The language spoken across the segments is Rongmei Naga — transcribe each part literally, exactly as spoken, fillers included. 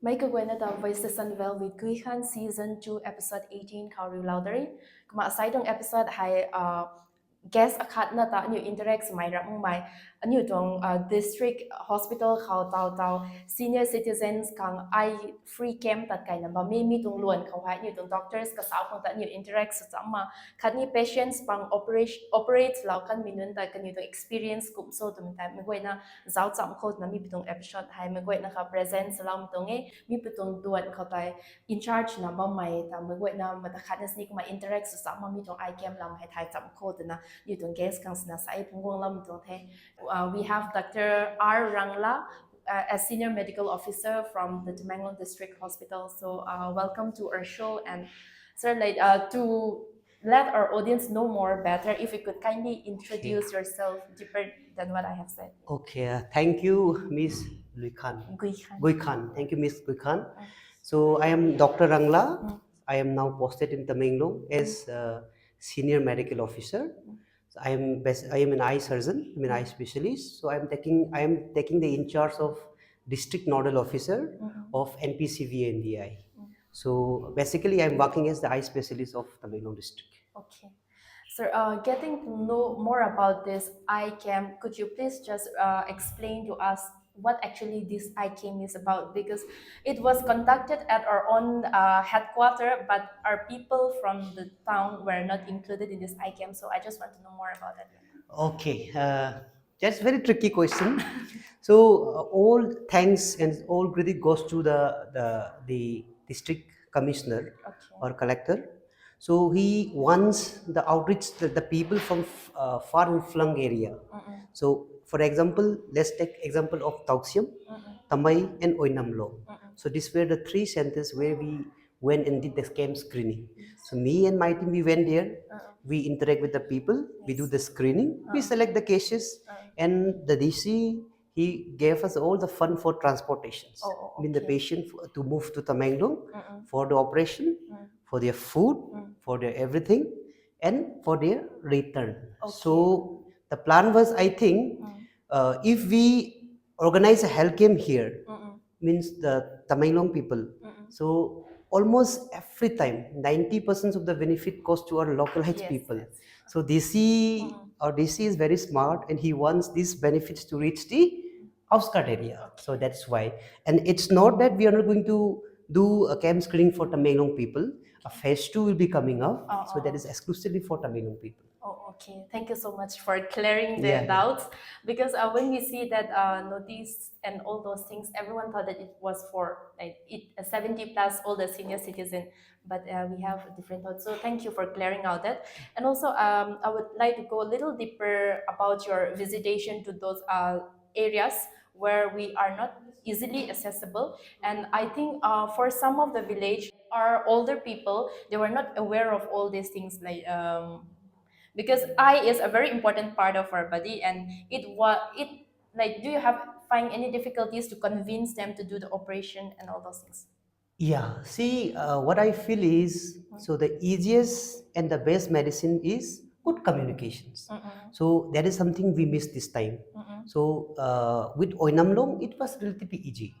Mei kaguayna ta Voices Unveiled with Guikhan season two episode eighteen khou riulou dari. Kumna asai tuang episode hei uh, guest akhatna ta aniu interact swmei ramhmei, aniu tuang uh, district hospital khou tau tau senior citizens khang ai free camp tat kaina bammei, mi tuang luan khou hei aniu tuang doctors kasau khang ta aniu interact sw chamna, khatni patients pang operation operate lou kanmei nunc ta kaniw tuang experience kum so twmei tei meic guayna zauc cham khou twna mi tuang episode hei meic guayna kha present swloumei tuang e. Mi tuang duan khou tei in charge na bammei ta meic guayna mata khatna sini kumna interact sw chamna mi tuang ai camp lam hei thay cham khou twna mi tuang guest khang swna sa e phungc guangloumei tuang the. Uh, we have Doctor R Rangla, uh, as Senior Medical Officer from the Tamenglong District Hospital. So, uh, welcome to our show, and sir, like, uh, to let our audience know more better, if you could kindly introduce yourself deeper than what I have said. Okay, uh, thank you, Miss Luikhan. Guikhan. Guikhan. Thank you, Miss Guikhan. So I am Doctor Rangla. I am now posted in Tamenglong as uh, senior medical officer. So I am bas- I am an eye surgeon. I'm an eye specialist. So I am taking I am taking the in charge of district nodal officer of N P C V A N V I. So basically, I am working as the eye specialist of Tamenglong district. Okay. Sir, uh, getting to know more about this eye camp, could you please just uh, explain to us what actually this eye camp is about? Because it was conducted at our own uh, headquarter, but our people from the town were not included in this eye camp. So I just want to know more about that. Okay, uh, that's a very tricky question. So uh, all thanks and all credit goes to the the, the district commissioner Okay. or collector. So he wants the outreach the, the people from uh, far and flung area. So for example, let's take example of Tauksiam, Tamei, and Oinamlong. So these were the three centers where we went and did the camp screening. So me and my team, we went there. We interact with the people. We do the screening. We select the cases, and the D C, he gave us all the fund for transportations. Oh, oh, I mean the okay. patient for, to move to Tamenglong for the operation, for their food, for their everything, and for their return. So the plan was, I think, uh, if we organize a health camp here, means the Tamenglong people. So almost every time, ninety percent of the benefit goes to our local health Yes, people. Yes. So D C, our D C is very smart, and he wants these benefits to reach the outskirt area. So that's why. And it's not that we are not going to do a camp screening for Tamenglong people. A phase two will be coming up. So that is exclusively for Tamenglong people. Oh, okay. Thank you so much for clearing the Yeah. doubts. Because uh, when we see that uh, Northeast and all those things, everyone thought that it was for like it, uh, seventy plus all the senior citizen. But uh, we have a different thought. So thank you for clearing out that. And also, um, I would like to go a little deeper about your visitation to those uh, areas where we are not easily accessible. And I think uh, for some of the village, our older people, they were not aware of all these things. Like um, because eye is a very important part of our body, and it was it like do you have find any difficulties to convince them to do the operation and all those things? Yeah, see, uh, what I feel is so the easiest and the best medicine is good communications. So that is something we miss this time. So uh, with Oinamlong, it was relatively easy.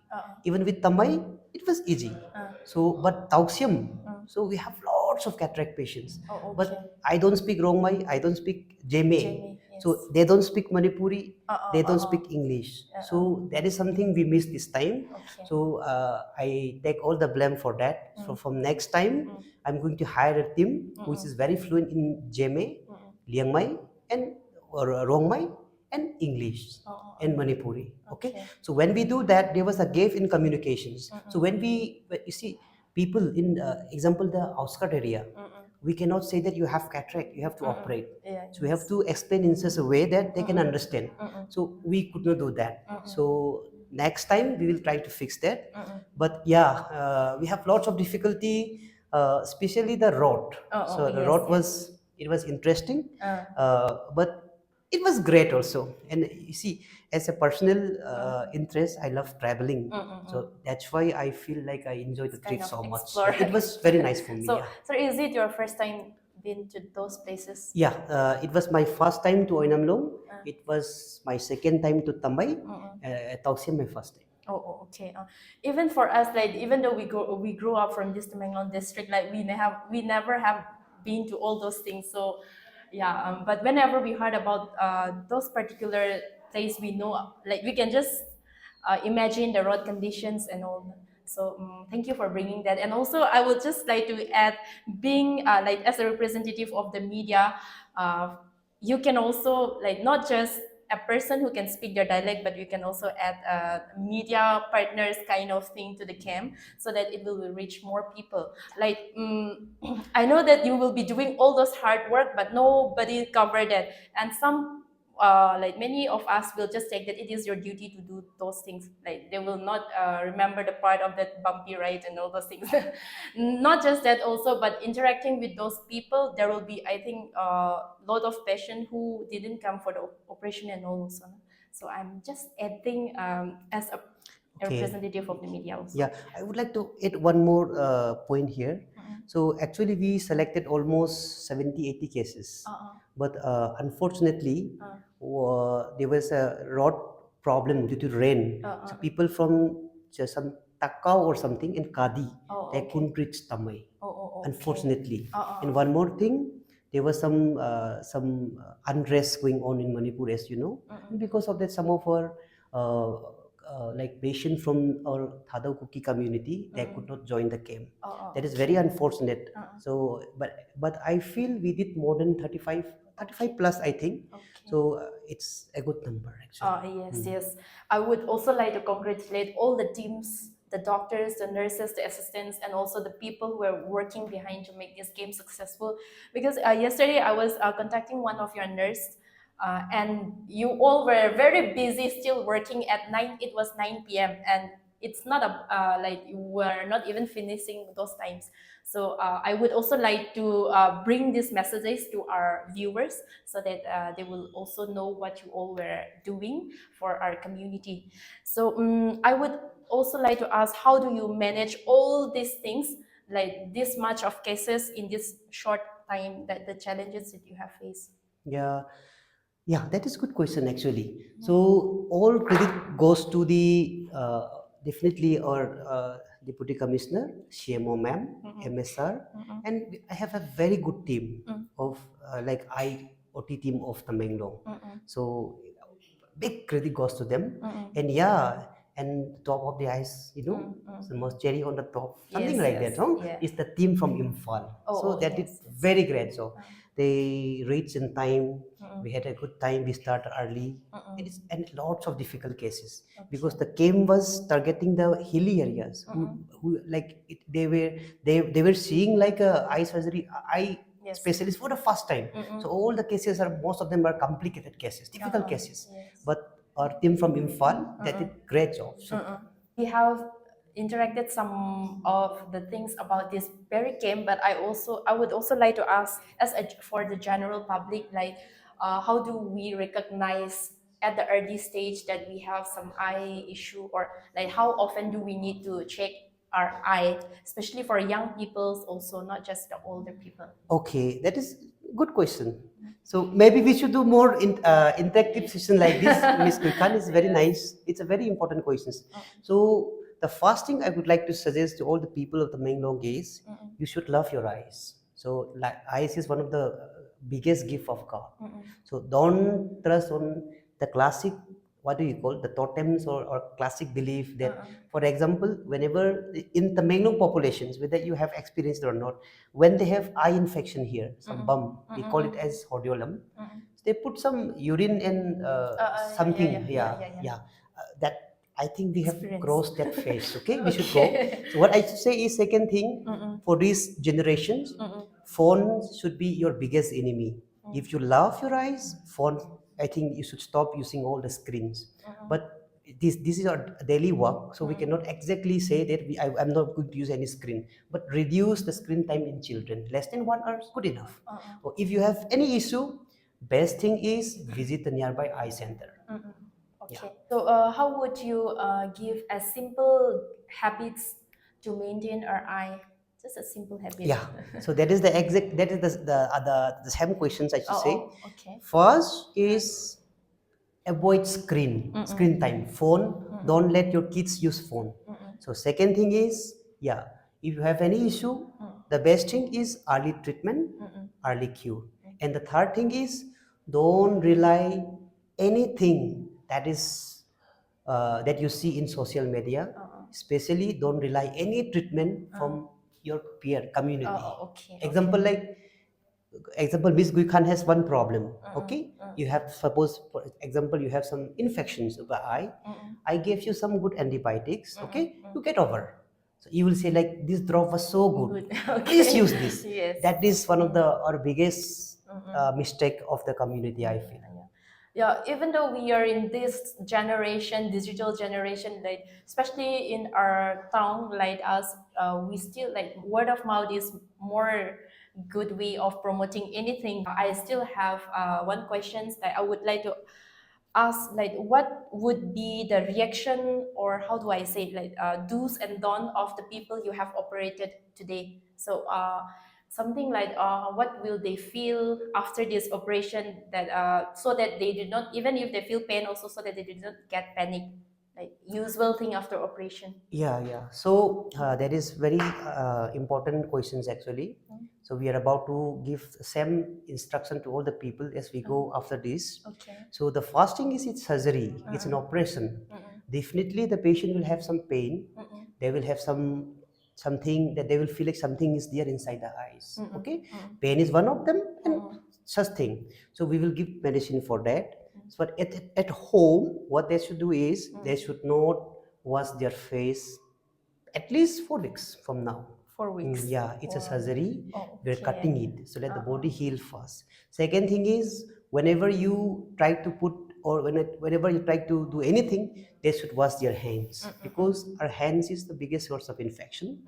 Even with Tamei, it was easy. So, but Tauksiam, so we have lots of cataract patients. Oh, But I don't speak Rongmei, I don't speak Jeme. Jeme, So yes. They don't speak Manipuri, Uh-uh, they don't uh-uh. speak English. So that is something we miss this time. Okay. So uh, I take all the blame for that. So from next time, I'm going to hire a team which is very fluent in Jeme, Liangmai, and or uh, Rongmai, and English Oh, oh, and Manipuri. Okay. Okay. So when we do that, there was a gap in communications. So when we, you see, people in uh, example the outskirt area, we cannot say that you have cataract, you have to operate. Yeah, So we have to explain in such a way that they can understand. So we could not do that. So next time we will try to fix that. But yeah, uh, we have lots of difficulty, uh, especially the road. Oh, oh, So the yes, road yes. was it was interesting, Uh. Uh, but it was great also. And you see, as a personal uh, interest, I love traveling. So that's why I feel like I enjoy the Kind trip of so much. explore. It was very nice for me. So, Yeah. So is it your first time been to those places? Yeah, uh, it was my first time to Oinamlong. It was my second time to Tamei. Uh, Tauksiam my first time. Oh, oh, okay. Uh, even for us, like, even though we go, we grew up from this Tamenglong district, like, we ne- have, we never have been to all those things. So, yeah. Um, but whenever we heard about uh, those particular place, we know, like, we can just uh, imagine the road conditions and all. So, um, thank you for bringing that. And also, I would just like to add, being uh, like as a representative of the media, uh, you can also, like, not just a person who can speak their dialect, but you can also add uh, media partners kind of thing to the camp so that it will reach more people. Like, um, I know that you will be doing all those hard work, but nobody covered it. And some uh, like, many of us will just take that it is your duty to do those things. Like, they will not uh, remember the part of that bumpy ride and all those things. Not just that also, but interacting with those people, there will be, I think, a uh, lot of patient who didn't come for the operation and all also. So I'm just adding um, as a Okay. representative of the media also. Yeah, I would like to add one more uh, point here. Mm-hmm. So actually, we selected almost seventy, eighty cases. Uh-uh. But uh, unfortunately, uh. Uh, there was a road problem due to rain. Uh-uh. So people from just some Takau or something in Kadi, oh, they okay. couldn't reach Tamei. Oh, oh, okay. Unfortunately. Uh-uh. And one more thing, there was some uh, some unrest going on in Manipur, as you know. Mm-hmm. Because of that, some of our uh, uh, like patient from our Thadou Kuki community, they mm. could not join the camp. Oh, oh, that is okay. very unfortunate. Uh-uh. So, but but I feel we did more than thirty-five, thirty-five plus, I think. Okay. So uh, it's a good number actually. Oh, yes, mm. yes. I would also like to congratulate all the teams, the doctors, the nurses, the assistants, and also the people who are working behind to make this game successful. Because uh, yesterday I was uh, contacting one of your nurse uh, and you all were very busy still working at nine, it was nine p.m. and it's not a, uh, like, you were not even finishing those times. So uh, I would also like to uh, bring these messages to our viewers so that uh, they will also know what you all were doing for our community. So um, I would also like to ask, how do you manage all these things, like, this much of cases in this short time, that the challenges that you have faced? Yeah. Yeah, that is a good question actually. So all credit goes to the uh, definitely our uh, deputy commissioner, C M O ma'am, mm-hmm. M S R, mm-hmm. and I have a very good team mm-hmm. of uh, like I O T team of Tamenglong. Mm-hmm. So big credit goes to them. Mm-hmm. And yeah, and top of the ice, you know, mm-hmm. the most cherry on the top, something yes, like yes, that. Huh? Yeah. It's the team from Imphal. Oh, so oh, that yes, is yes. very great. So. Mm-hmm. They reached in time. Mm-mm. We had a good time. We started early. Mm-mm. It is and lots of difficult cases okay. because the camp was targeting the hilly areas. Who, mm-hmm. who like it, they were they they were seeing like a eye surgery eye yes. specialist for the first time. Mm-mm. So all the cases are most of them are complicated cases, difficult uh-huh. cases. Yes. But our team from Imphal, mm-mm. that did great job. So, mm-mm. We have interacted some of the things about this very camp, but I also I would also like to ask as a, for the general public, like uh, how do we recognize at the early stage that we have some eye issue, or like how often do we need to check our eye, especially for young peoples also, not just the older people? Okay, that is good question. So maybe we should do more in, uh, interactive session like this, Miss Kuikan. It's very nice. It's a very important question. So the first thing I would like to suggest to all the people of the Tamenglong is you should love your eyes. So like, eyes is one of the biggest gift of God. So don't trust on the classic what do you call the totems or, or classic belief that, uh-uh. for example, whenever in the Tamenglong populations, whether you have experienced it or not, when they have eye infection here, some mm-hmm. bum, mm-hmm. we call it as hordeolum, mm-hmm. they put some urine and uh, uh, uh, something, yeah, yeah, yeah, yeah, yeah. yeah. Uh, that I think we have Experience. crossed that phase, okay? We should okay. go. So what I should say is second thing, mm-hmm. for these generations, mm-hmm. phone should be your biggest enemy. If you love your eyes, phone, I think you should stop using all the screens. Mm-hmm. But this this is our daily work, so we cannot exactly say that we, I, I'm not going to use any screen. But reduce the screen time in children. Less than one hour is good enough. Uh-huh. Or if you have any issue, best thing is visit the nearby eye center. Mm-hmm. Okay. Yeah. So, uh, how would you uh, give a simple habits to maintain our eye? Just a simple habit. Yeah. So that is the exact, that is the the, uh, the, the same questions I should oh, say. Oh, okay. First is avoid screen, screen time, phone. Don't let your kids use phone. So second thing is, yeah, if you have any issue, the best thing is early treatment, early cure. And the third thing is, don't rely anything that is uh, that you see in social media. Especially, don't rely any treatment from your peer community. Oh, okay. Example, like, example, Miss Gui Khan has one problem. Okay, you have, suppose, for example, you have some infections of the eye. I gave you some good antibiotics. Okay, you get over. So you will say, like, this drop was so good. Okay. Please use this. Yes. That is one of the our biggest uh, mistake of the community, I feel. Yeah, even though we are in this generation, digital generation, like, especially in our town, like us, uh, we still, like, word of mouth is more good way of promoting anything. I still have uh, one questions that I would like to ask, like, what would be the reaction, or how do I say it, like, uh, do's and don't of the people you have operated today? So uh, something like, uh, what will they feel after this operation, that uh, so that they did not, even if they feel pain also, so that they did not get panic, like, usual thing after operation. Yeah, yeah. So uh, that is very uh, important questions, actually. So we are about to give same instruction to all the people as we go after this. Okay. So the first thing is, it's surgery. It's an operation. Definitely, the patient will have some pain. They will have some something that they will feel like something is there inside the eyes. Okay, pain is one of them, and such thing. So we will give medicine for that. But at, at home, what they should do is they should not wash their face at least four weeks from now. Four weeks. Yeah, it's a surgery. Oh, We're cutting it. So let the body heal first. Second thing is, whenever you try to put, or when, whenever you try to do anything, they should wash their hands, because our hands is the biggest source of infection.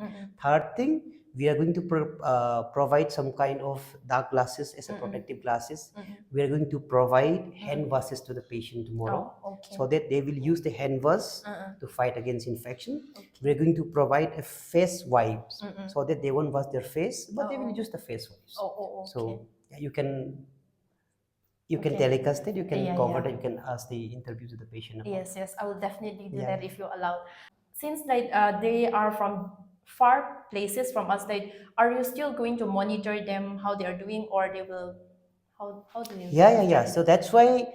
Third thing, we are going to pro- uh, provide some kind of dark glasses as a protective glasses. We are going to provide hand washes to the patient tomorrow, Oh, okay. So that they will use the hand wash to fight against infection. We are going to provide a face wipes, so that they won't wash their face, but they will use the face wipes. Oh, oh, oh, So okay. Yeah, you can you can Okay. telecast it. You can Yeah, cover yeah. That. You can ask the interview to the patient. About. Yes, yes, I will definitely do Yeah. That if you allow. Since, like, uh, they are from far places from us, like, are you still going to monitor them, how they are doing, or they will, how, how do you? Yeah, yeah, yeah. So that's why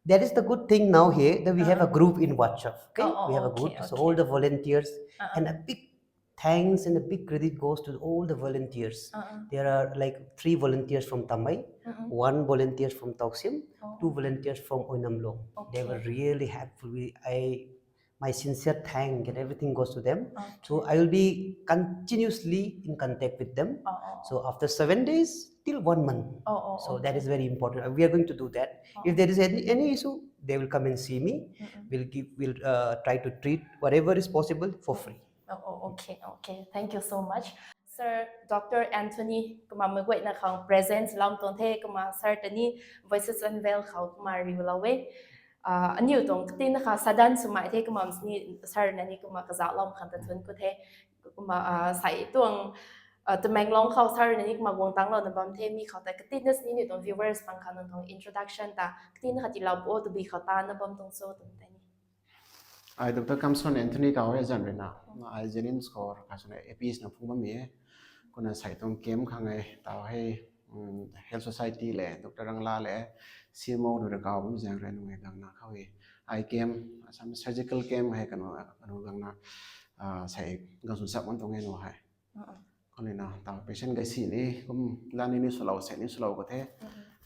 that is the good thing now here, that we have a group in WhatsApp. Okay, Oh, oh, we have a okay, group. So okay. All the volunteers, and a big thanks and a big credit goes to all the volunteers. There are, like, three volunteers from Tamei, one volunteer from Taoxim, Oh. two volunteers from Oinamlong. They were Okay. Really helpful. We, I, my sincere thank and everything goes to them. Okay. So I will be continuously in contact with them. Oh, oh, So after seven days till one month. Oh, oh, So that okay. Is very important. We are going to do that. Oh. If there is any, any issue, they will come and see me. Mm-mm. We'll give, we'll uh, try to treat whatever is possible for free. Oh, oh, okay, okay. Thank you so much. Sir Doctor Anthony, kumna mei guayna khang presence lam tuang the, kumna sir ta ni Voices Unveiled khou kumna riulou e. Ah, aniu tuang katinna kha sadan swmei the, kumna ni sir na ni kumna kazauhlou khang ta thuanc ku the. Kumna, ah, sai tuang, ah, Tamenglong khou sir na ni kumna guang tanglou na bam the, mi khou ta katinna sini ni tuang viewers pang khang nang tuang introduction ta katinna kha tiilou po, tabui khou ta na bam tuang cho twmei tei ni. Ai Doctor Kamson Anthony kaw e zan rui na. Ai Jennings khou kha swna A P S na phung bam e. Kumna sai tuang camp khang e, tau hei, um, Health Society le, Doctor Rangla le, C M O rui rui kaw bam zaeng rui nung e gangna khou e. Ai camp, Assam surgical camp hei kanu, kanu gangna, ah, sai gang sw sap man tuang e nu hei. Kumna tau patient gay si ni, kum lan ni ni swlou, sai ni swlou khou the.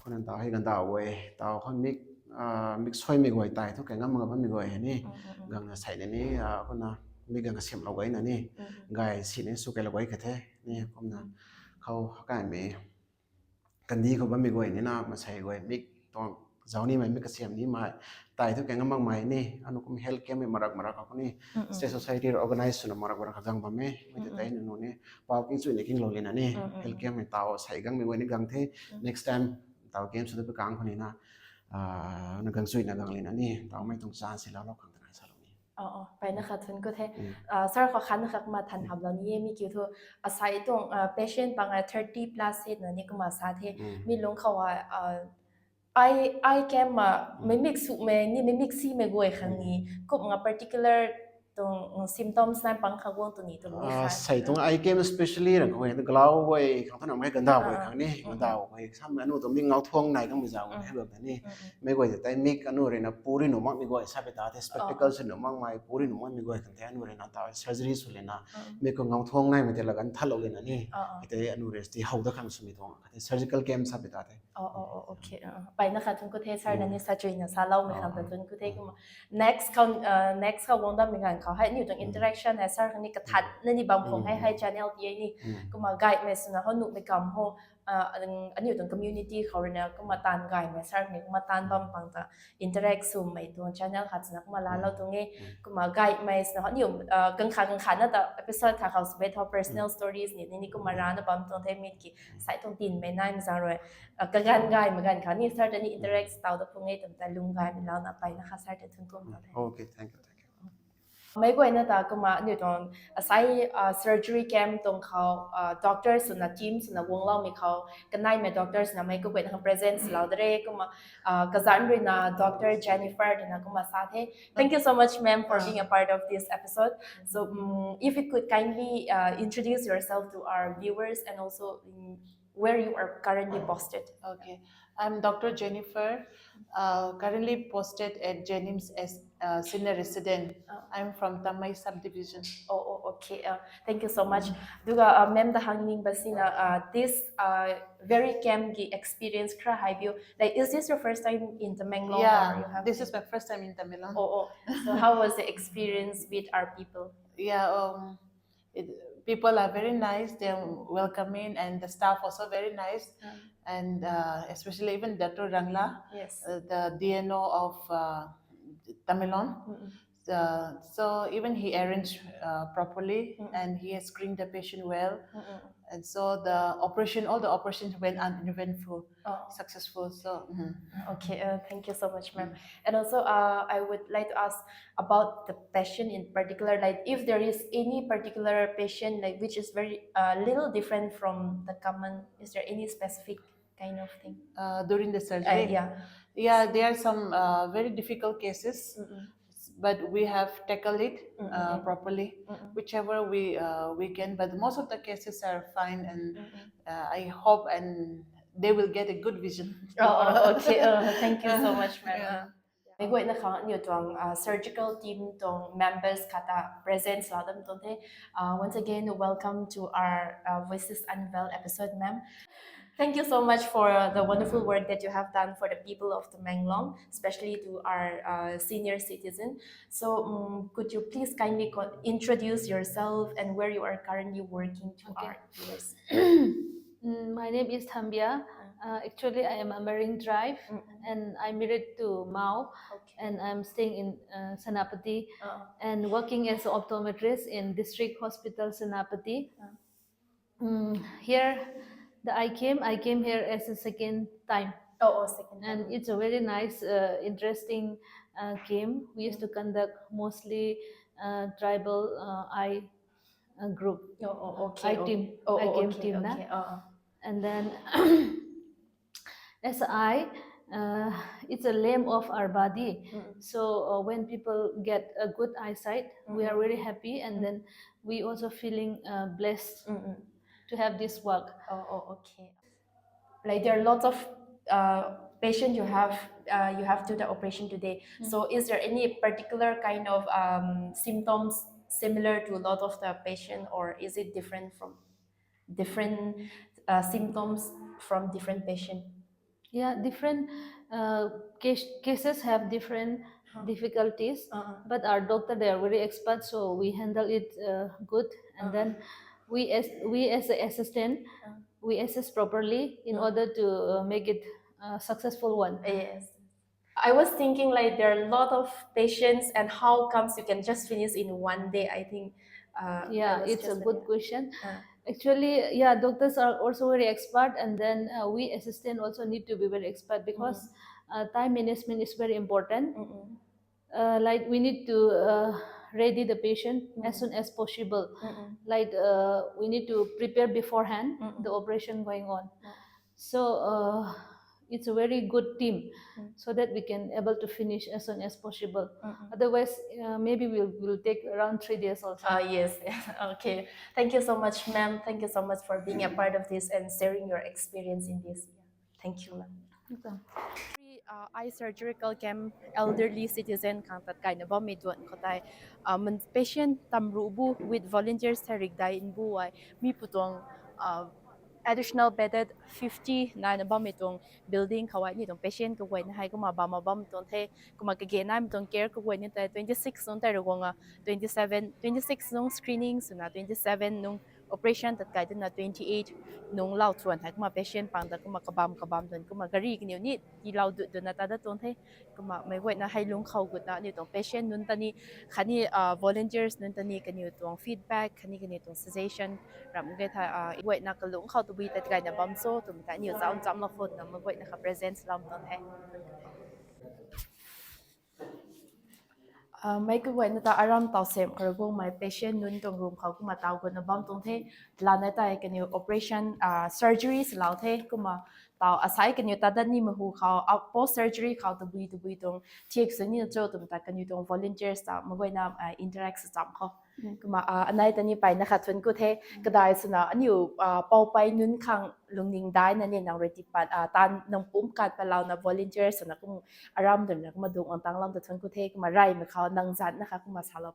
Kumna tau hei gandau guay, tau khou mik, ah, mik suaimei guay tai thu kang ngam ngam bammei guay hei ni. Gangna sai ni ni, ah, kumna mik gangna siamlou guay na ni. Gay si ni sw kailou guay kha the. Ni kumna khou kaimei kandih khou bammei guay ni na, masei guay mik tuang zau nimei, mik kasiam nimei, tai thu kang ngam makmei ni, anu kum health camp mei marak marak khou ni, state society rui organize swna marak marak kha gang bam e, mei ta tei nunu ni, pau king chui ni kinglou lina ni, health camp mei tau sai gangmei guay ni gang the, next time tau camp sw tu pi kang khou ni na, ah, na gang chui na gang lina ni, tau mei tuang chance si lou lou khang ta na salou ni. Oh, oh, pai na kha thuanc ku the. Ah, sir khou khan kha kumna than hamlou ni e, mi kiu thu, ah, sai tuang, ah, patient pang a thirty plus hei na ni kumna sa the, mi lung khou a, ah, Eye eye cam ma mei mik sumei ni mei mik simei guay khang ni kum nga particular tuang symptoms nai pang kha guang tu ni tu ni kha. Sei tuang eye cam especially rang khou tu glau guay khang tu na mei gandau guay khang ni gandau guay sam anu tu mi ngau thuang nai kang mi zau guay hei bam ta ni. Mei guay tei mik anu rui na puri nu mak mi guay sa pe ta the spectacles nu mak mei puri nu mak mi guay khang tei anu rui na ta surgery sw le na mei khou ngau thuang nai mei tei lagan thalou le na ni. Tei anu rui ti hou da khang sw mi tuang kha tei surgical cam sa pe ta the. Oh, oh, oh, okay. Pai na kha thun ku the sir na ni sa chui na sa lau mei khang ta thun ku the kumna. Next khou next khou guang dam mei ganv khou hei aniu tuang interaction hei sir khang ni kathat na ni bam khou hei hei channel ti ni kumna gaymei swna hou nuhmei kam hou aniu tuang community khou rui na kumna taanv gaymei sir ni kumna taanv bam pang ta interact swmei tuang channel khat swna kumna laalou tuang e. Kumna gaymei swna hou aniu kangkha kangkha na ta episode khat khou sw be tho personal stories ni ni kumna rana bam tuang the mi ki sai tuang tinmei nai mei zang rui kaganv gaymei ganv khou ni sir ta ni interact taw da phung e twmei ta lung gaymei lau na pai na kha sir ta thun kum ta the. Okay, thank you, thank you. Mei guay na ta kumna aniu tuang asai surgery cam tuang khou doctors swna team swna guanglou mei khou kanaimei doctors na mei ku guay na presence lou da re kumna kazanc rui na Doctor Jennifer twna kumna sa the. Thank you so much, ma'am, for being a part of this episode. So, mm, if you could kindly uh, introduce yourself to our viewers and also mm, where you are currently posted. Okay, I'm Doctor Jennifer, uh, currently posted at JNIMS as uh, senior resident. I'm from Tamei subdivision. Oh, oh, okay. Uh, thank you so much. Duga uh, ma'am da hang ning basina uh, this uh, very cam ki experience kra hai biu. Like, is this your first time in Tamenglong? Yeah, or you have this is my first time in Tamenglong. Oh, oh. So how was the experience with our people? Yeah, um, it, people are very nice. They're welcoming, and the staff also very nice. And uh, especially even Doctor Rangla, yes, uh, the D N O of uh, Tamenglong. Uh, so even he arranged uh, properly, and he has screened the patient well. And so the operation, all the operations went uneventful, successful. So, mm-hmm. Okay, uh, thank you so much, ma'am. And also, uh, I would like to ask about the patient in particular. Like, if there is any particular patient, like, which is very uh, little different from the common, is there any specific kind of thing? Uh, during the surgery? Uh, yeah. Yeah, there are some uh, very difficult cases, but we have tackled it uh, properly, whichever we uh, we can. But most of the cases are fine, and uh, I hope and they will get a good vision. Oh, okay. Uh, thank you so much, ma'am. Yeah. Mei guayna khang aniu tuang uh, surgical team tuang members kata presence la dam tuang the. Uh, once again, welcome to our uh, Voices Unveiled episode, ma'am. Thank you so much for the wonderful work that you have done for the people of Tamenglong, especially to our uh, senior citizen. So, um, could you please kindly co- introduce yourself and where you are currently working to our viewers? Mm, my name is Thambia. Uh, actually, I am a marine tribe, and I'm married to Mao, and I'm staying in uh, Senapati and working as an optometrist in District Hospital Senapati. Mm, here, the I came, I came here as a second time. Oh, oh, second time. And it's a very nice, uh, interesting uh, game. We used to conduct mostly uh, tribal uh, eye uh, group. Oh, oh, okay. Eye team. Oh, eye oh, game okay, team na. Okay. Oh, oh. And then as eye, uh, it's a lamp of our body. So uh, when people get a good eyesight, we are very happy, and then we also feeling uh, blessed to have this work. Oh, oh, okay. Like there are lots of uh, patient you have uh, you have do the operation today. So is there any particular kind of um, symptoms similar to a lot of the patient, or is it different from different uh, symptoms from different patient? Yeah, different uh, case, cases have different difficulties, but our doctor, they are very expert, so we handle it uh, good, and then we as we as an assistant, we assist properly in order to uh, make it a successful one. Yes. I was thinking like there are a lot of patients, and how comes you can just finish in one day? I think. Uh, yeah, it's a good question. Actually, yeah, doctors are also very expert, and then uh, we assistant also need to be very expert because uh, time management is very important. Uh, like we need to uh, ready the patient as soon as possible. Like uh, we need to prepare beforehand the operation going on. So uh, It's a very good team, so that we can able to finish as soon as possible. Otherwise, uh, maybe we'll, we'll take around three days also. Uh, yes, yes. Okay. Thank you so much, ma'am. Thank you so much for being a part of this and sharing your experience in this. Thank you, ma'am. Eye surgical camp elderly citizen khang tat kaina bammei tuang khoutei, uh, patient tam ruh bu with volunteers tharik dai in bu ai mi putuang, uh, additional bedded fifty naina bammei tuang building khou ai ni tuang patient kaguayna hei kumna bam bam tuang the. Kumna kage naimei tuang care kaguayna tei twenty six nung tei ruguang a twenty seven, twenty six nung screening swna twenty seven nung operation tat kai dana twenty eight nung lau thuan hei kumna patient pang ta kumna kabam kabam tuan kumna gari kaniw ni ti lau dut duna ta da tuang the. Kumna meic guayna hei lung khou gutna aniu tuang patient nunc ta ni khatni, uh, volunteers nunc ta ni kaniw tuang feedback khatni kaniw tuang suggestion ram ge tha, uh, guayna kalung khou tabui tat kaina bam cho twmei ta aniu cham cham la phone na meic guayna kha presence lam tuang the. Uh, meic kaguayna ta aram taw sem kharagungmei patient nunc tuang room khou kumna taw gutna bam tuang the. Lana tei kaniw operation, uh, surgery swlou the kumna taw asai kaniw ta dat ni mahu khou, uh, post surgery khou tabui tabui tuang thiak sw ni cho twmei ta kaniw tuang volunteers ta meic guayna, uh, interact sw cham khou. Kumna, uh, anei ta ni peyna kha thuan ku the, kadai swna aniu, uh, poupei nunc khang lungning daina ni nang rui tipat, uh, tan nang pumc kat palouna volunteers swna kum aram dun na kumna dung ang tang lam ta thuan ku the, kumna reymei khou nang zan na kha kumna salou.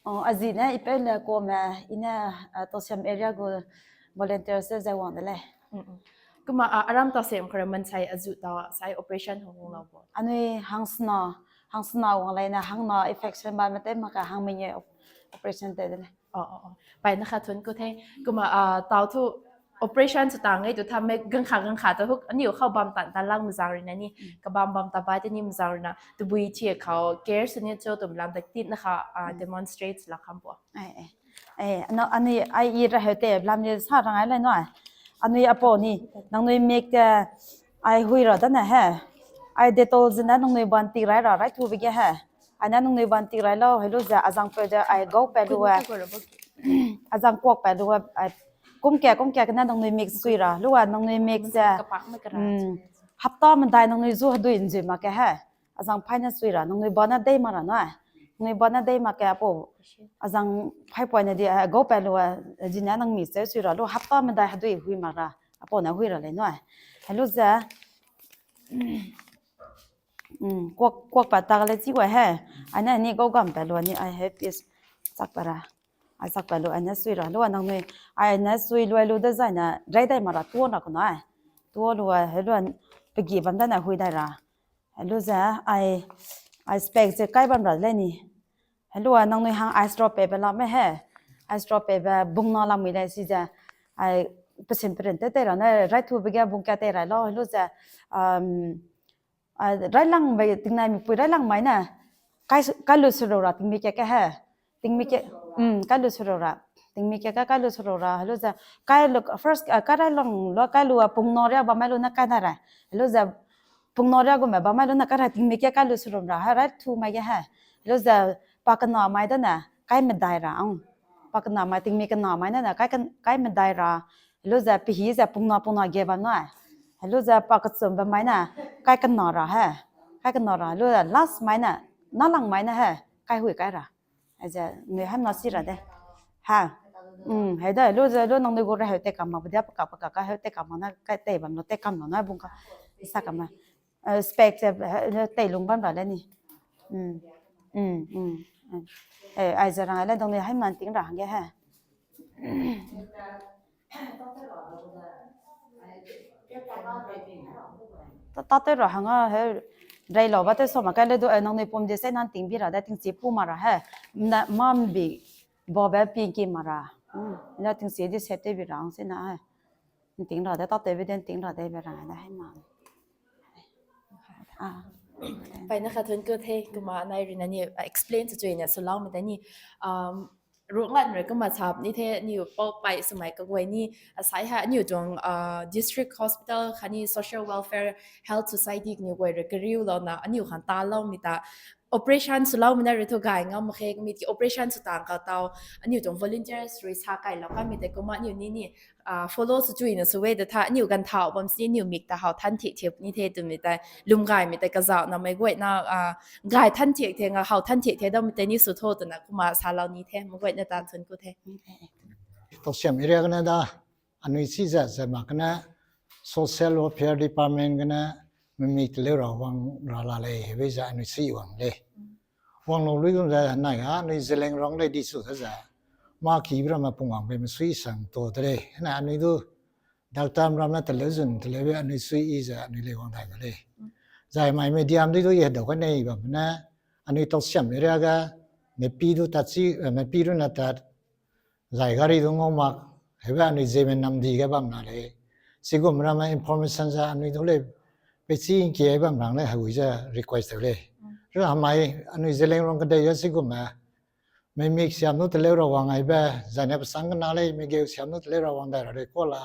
Azi na ipei la kuamei ina, uh, Tousem area gu volunteers te zai wang de le. Kumna, uh, aram taw sem khara mansei azu taw sai operation hung lou bo. Anui hangsna, hangsna wang leina hangna infection ba mate maka hangmei nge operation te de le. Peyna kha thuan ku the. Kumna, uh, taw thu operation sw tang e tu thammei gangkha gangkha ta huk aniu khou bam tan tan lang mazang rui na ni kabam bam ta bai ta ni mazang rui na tabui thiak khou care sw ni cho twmei lam ta titna kha, uh, demonstrate la kham bo. Ai, ai. Ai, ano, ani, ai i ra heu te lam ni sa rang ai le no. Anui apo ni, nangnui mik te, ai hui ra dana he. Ai Dettol zina nangnui ban ti rai ra rai thu bige he. Ai na nangnui ban ti rai lou, hei lu za azang pe de ai gou pe lu e. Azang kuak pe lu e, ai kum ke, kum ke kana nangnui mik sui ra. Lu a nangnui mik ze. Hapta mandai nangnui zu hadui nzui mak ke he. Azang phai na sui ra, nangnui bana dei mak ra na. Nangnui bana dei mak ke apo. Azang phai puai na di, ah, gou pai lu, ah, zina nang mi se sui ra lu, hapta madai hadui hui mak ra. Apo na hui ra le na. Hei lu ze, mm, kuak, kuak pa ta le chi guay he. Ai na ni gou gam pai lu, ni ai he piece chak pa ra. Ai chak pai lu, ai na sui ra lu, nangnui, ai na sui lu, lu da zai na, rei dai mak ra, tuan ra ku na. Tuan lu, hei lu, pagi bam da na hui dai ra. Hei lu ze, ai, ai spec ze kai bam ra le ni. Hei lu a nangnui hang ai straw pe ba lam e he. Ai straw pe ba bung na lam mi le si ze. Ai pasin paren te te ra na, rai thu bege bung ka te rai lo. Hei lu ze, um, ai rai lang bai ting nai mi pui rai lang mai na. Kai su-, kai lu suro ra ting mi ke ke he. Ting mi ke, um, kai lu suro ra. Ting mi ke ka kai lu suro ra. Hei lu ze, kai lu, first, ah, kai rai lang lo, kai lu a pung na ria bam mai lu na kai na ra. Hei lu ze, pung na ria gu me bam mai lu na kai ra ting mi ke kai lu suro ra. Hei rai thu mai ke he. Hei lu ze, pa kana mai da na, kai madai ra ang. Pa kana mai ting mi kana mai na na, kai kan, kai madai ra. Hei lu ze, pi hi ze, pung na, pung na ge bam na. Hei lu ze, pa kachum bam mai na, kai kana ra he. Kai kana ra. Hei lu ze, last mai na, na lang mai na he. Kai hui kai ra. Ai ze, nui ham na si ra de. Ha. Um, hei da, lu ze, lu nangnui gu ra heu te kam ma, bu dia paka paka ka heu te kam ma na, kai te bam lo te kam lo na, bung ka. Sa kam ma. Eh, spec ze, eh, te lung bam ra le ni. Um. Um, um. Eh, ai ze rang le dong ni ham nan ting ra hang ge he. Ta, ta te ra hang a, he, rei lo ba te so ma kai le du, eh, nangnui pum di se nan ting bi ra de, ting chi pu ma ra he. Na, mam bi, bo be pi ki ma ra. Hmm, na ting chi di se te bi ra ang se na he. Ting ra de, ta te bi den ting ra de bi ra de he ma. Ah. Pai na kha thun ko the, kumna nai ri na ni, ah, explain tu chui na, so lau mi ta ni, um, Runglan rui kumna chap ni the, niu pau pai swmei kaguay ni, asai ha, niu tuang, ah, district hospital khatni social welfare health society kaniw guay rui kariu louna, aniu khang ta lou mi ta, operation swloumei na rui thu gay ngam mak khe, mi tiki operation sw tang khou tau aniu tuang volunteers rui sa kailou kanmei tei kumna aniu ni ni follow sw chuina sw e da tha, aniu ganv thau bam sini aniu mik ta how than thiak thiak ni the twmei tei lwm gaymei tei kazauhna meic guayna gay than thiak the, nga how than thiak the dammei tei ni sw tho twna kumna salou ni the, meic guayna ta thun ku the. Tousem area kana da anui si zat zat mak kana Social Welfare Department kana mimik taleu rau wang ra la le, hei za anui si wang le. Wang lou lui kum za nai ha anui Zeliangrong le di su ta za ma ki bra ma pung wang pe ma sui sang to ta le. Na anui du doctor ram na taleu zun taleu be anui sui i za anui le wang dai ma le. Zai mai medium di du ye dau ka nei bam na anui Tousem area ga mepi du tat si mepi ru na tat zai gari du ngau mak, hei ba anui Zeme nam di ga bam na le. Sigum ram information za anui du le, pe chi nkie bam rang le hei za request le. Ru hamai anui Zeliangrong kadei ya sigum a mei mik siam nu taleu ra wang ai ba, zai na pasang kana le mei geu siam nu taleu ra wang dai ra le ko la.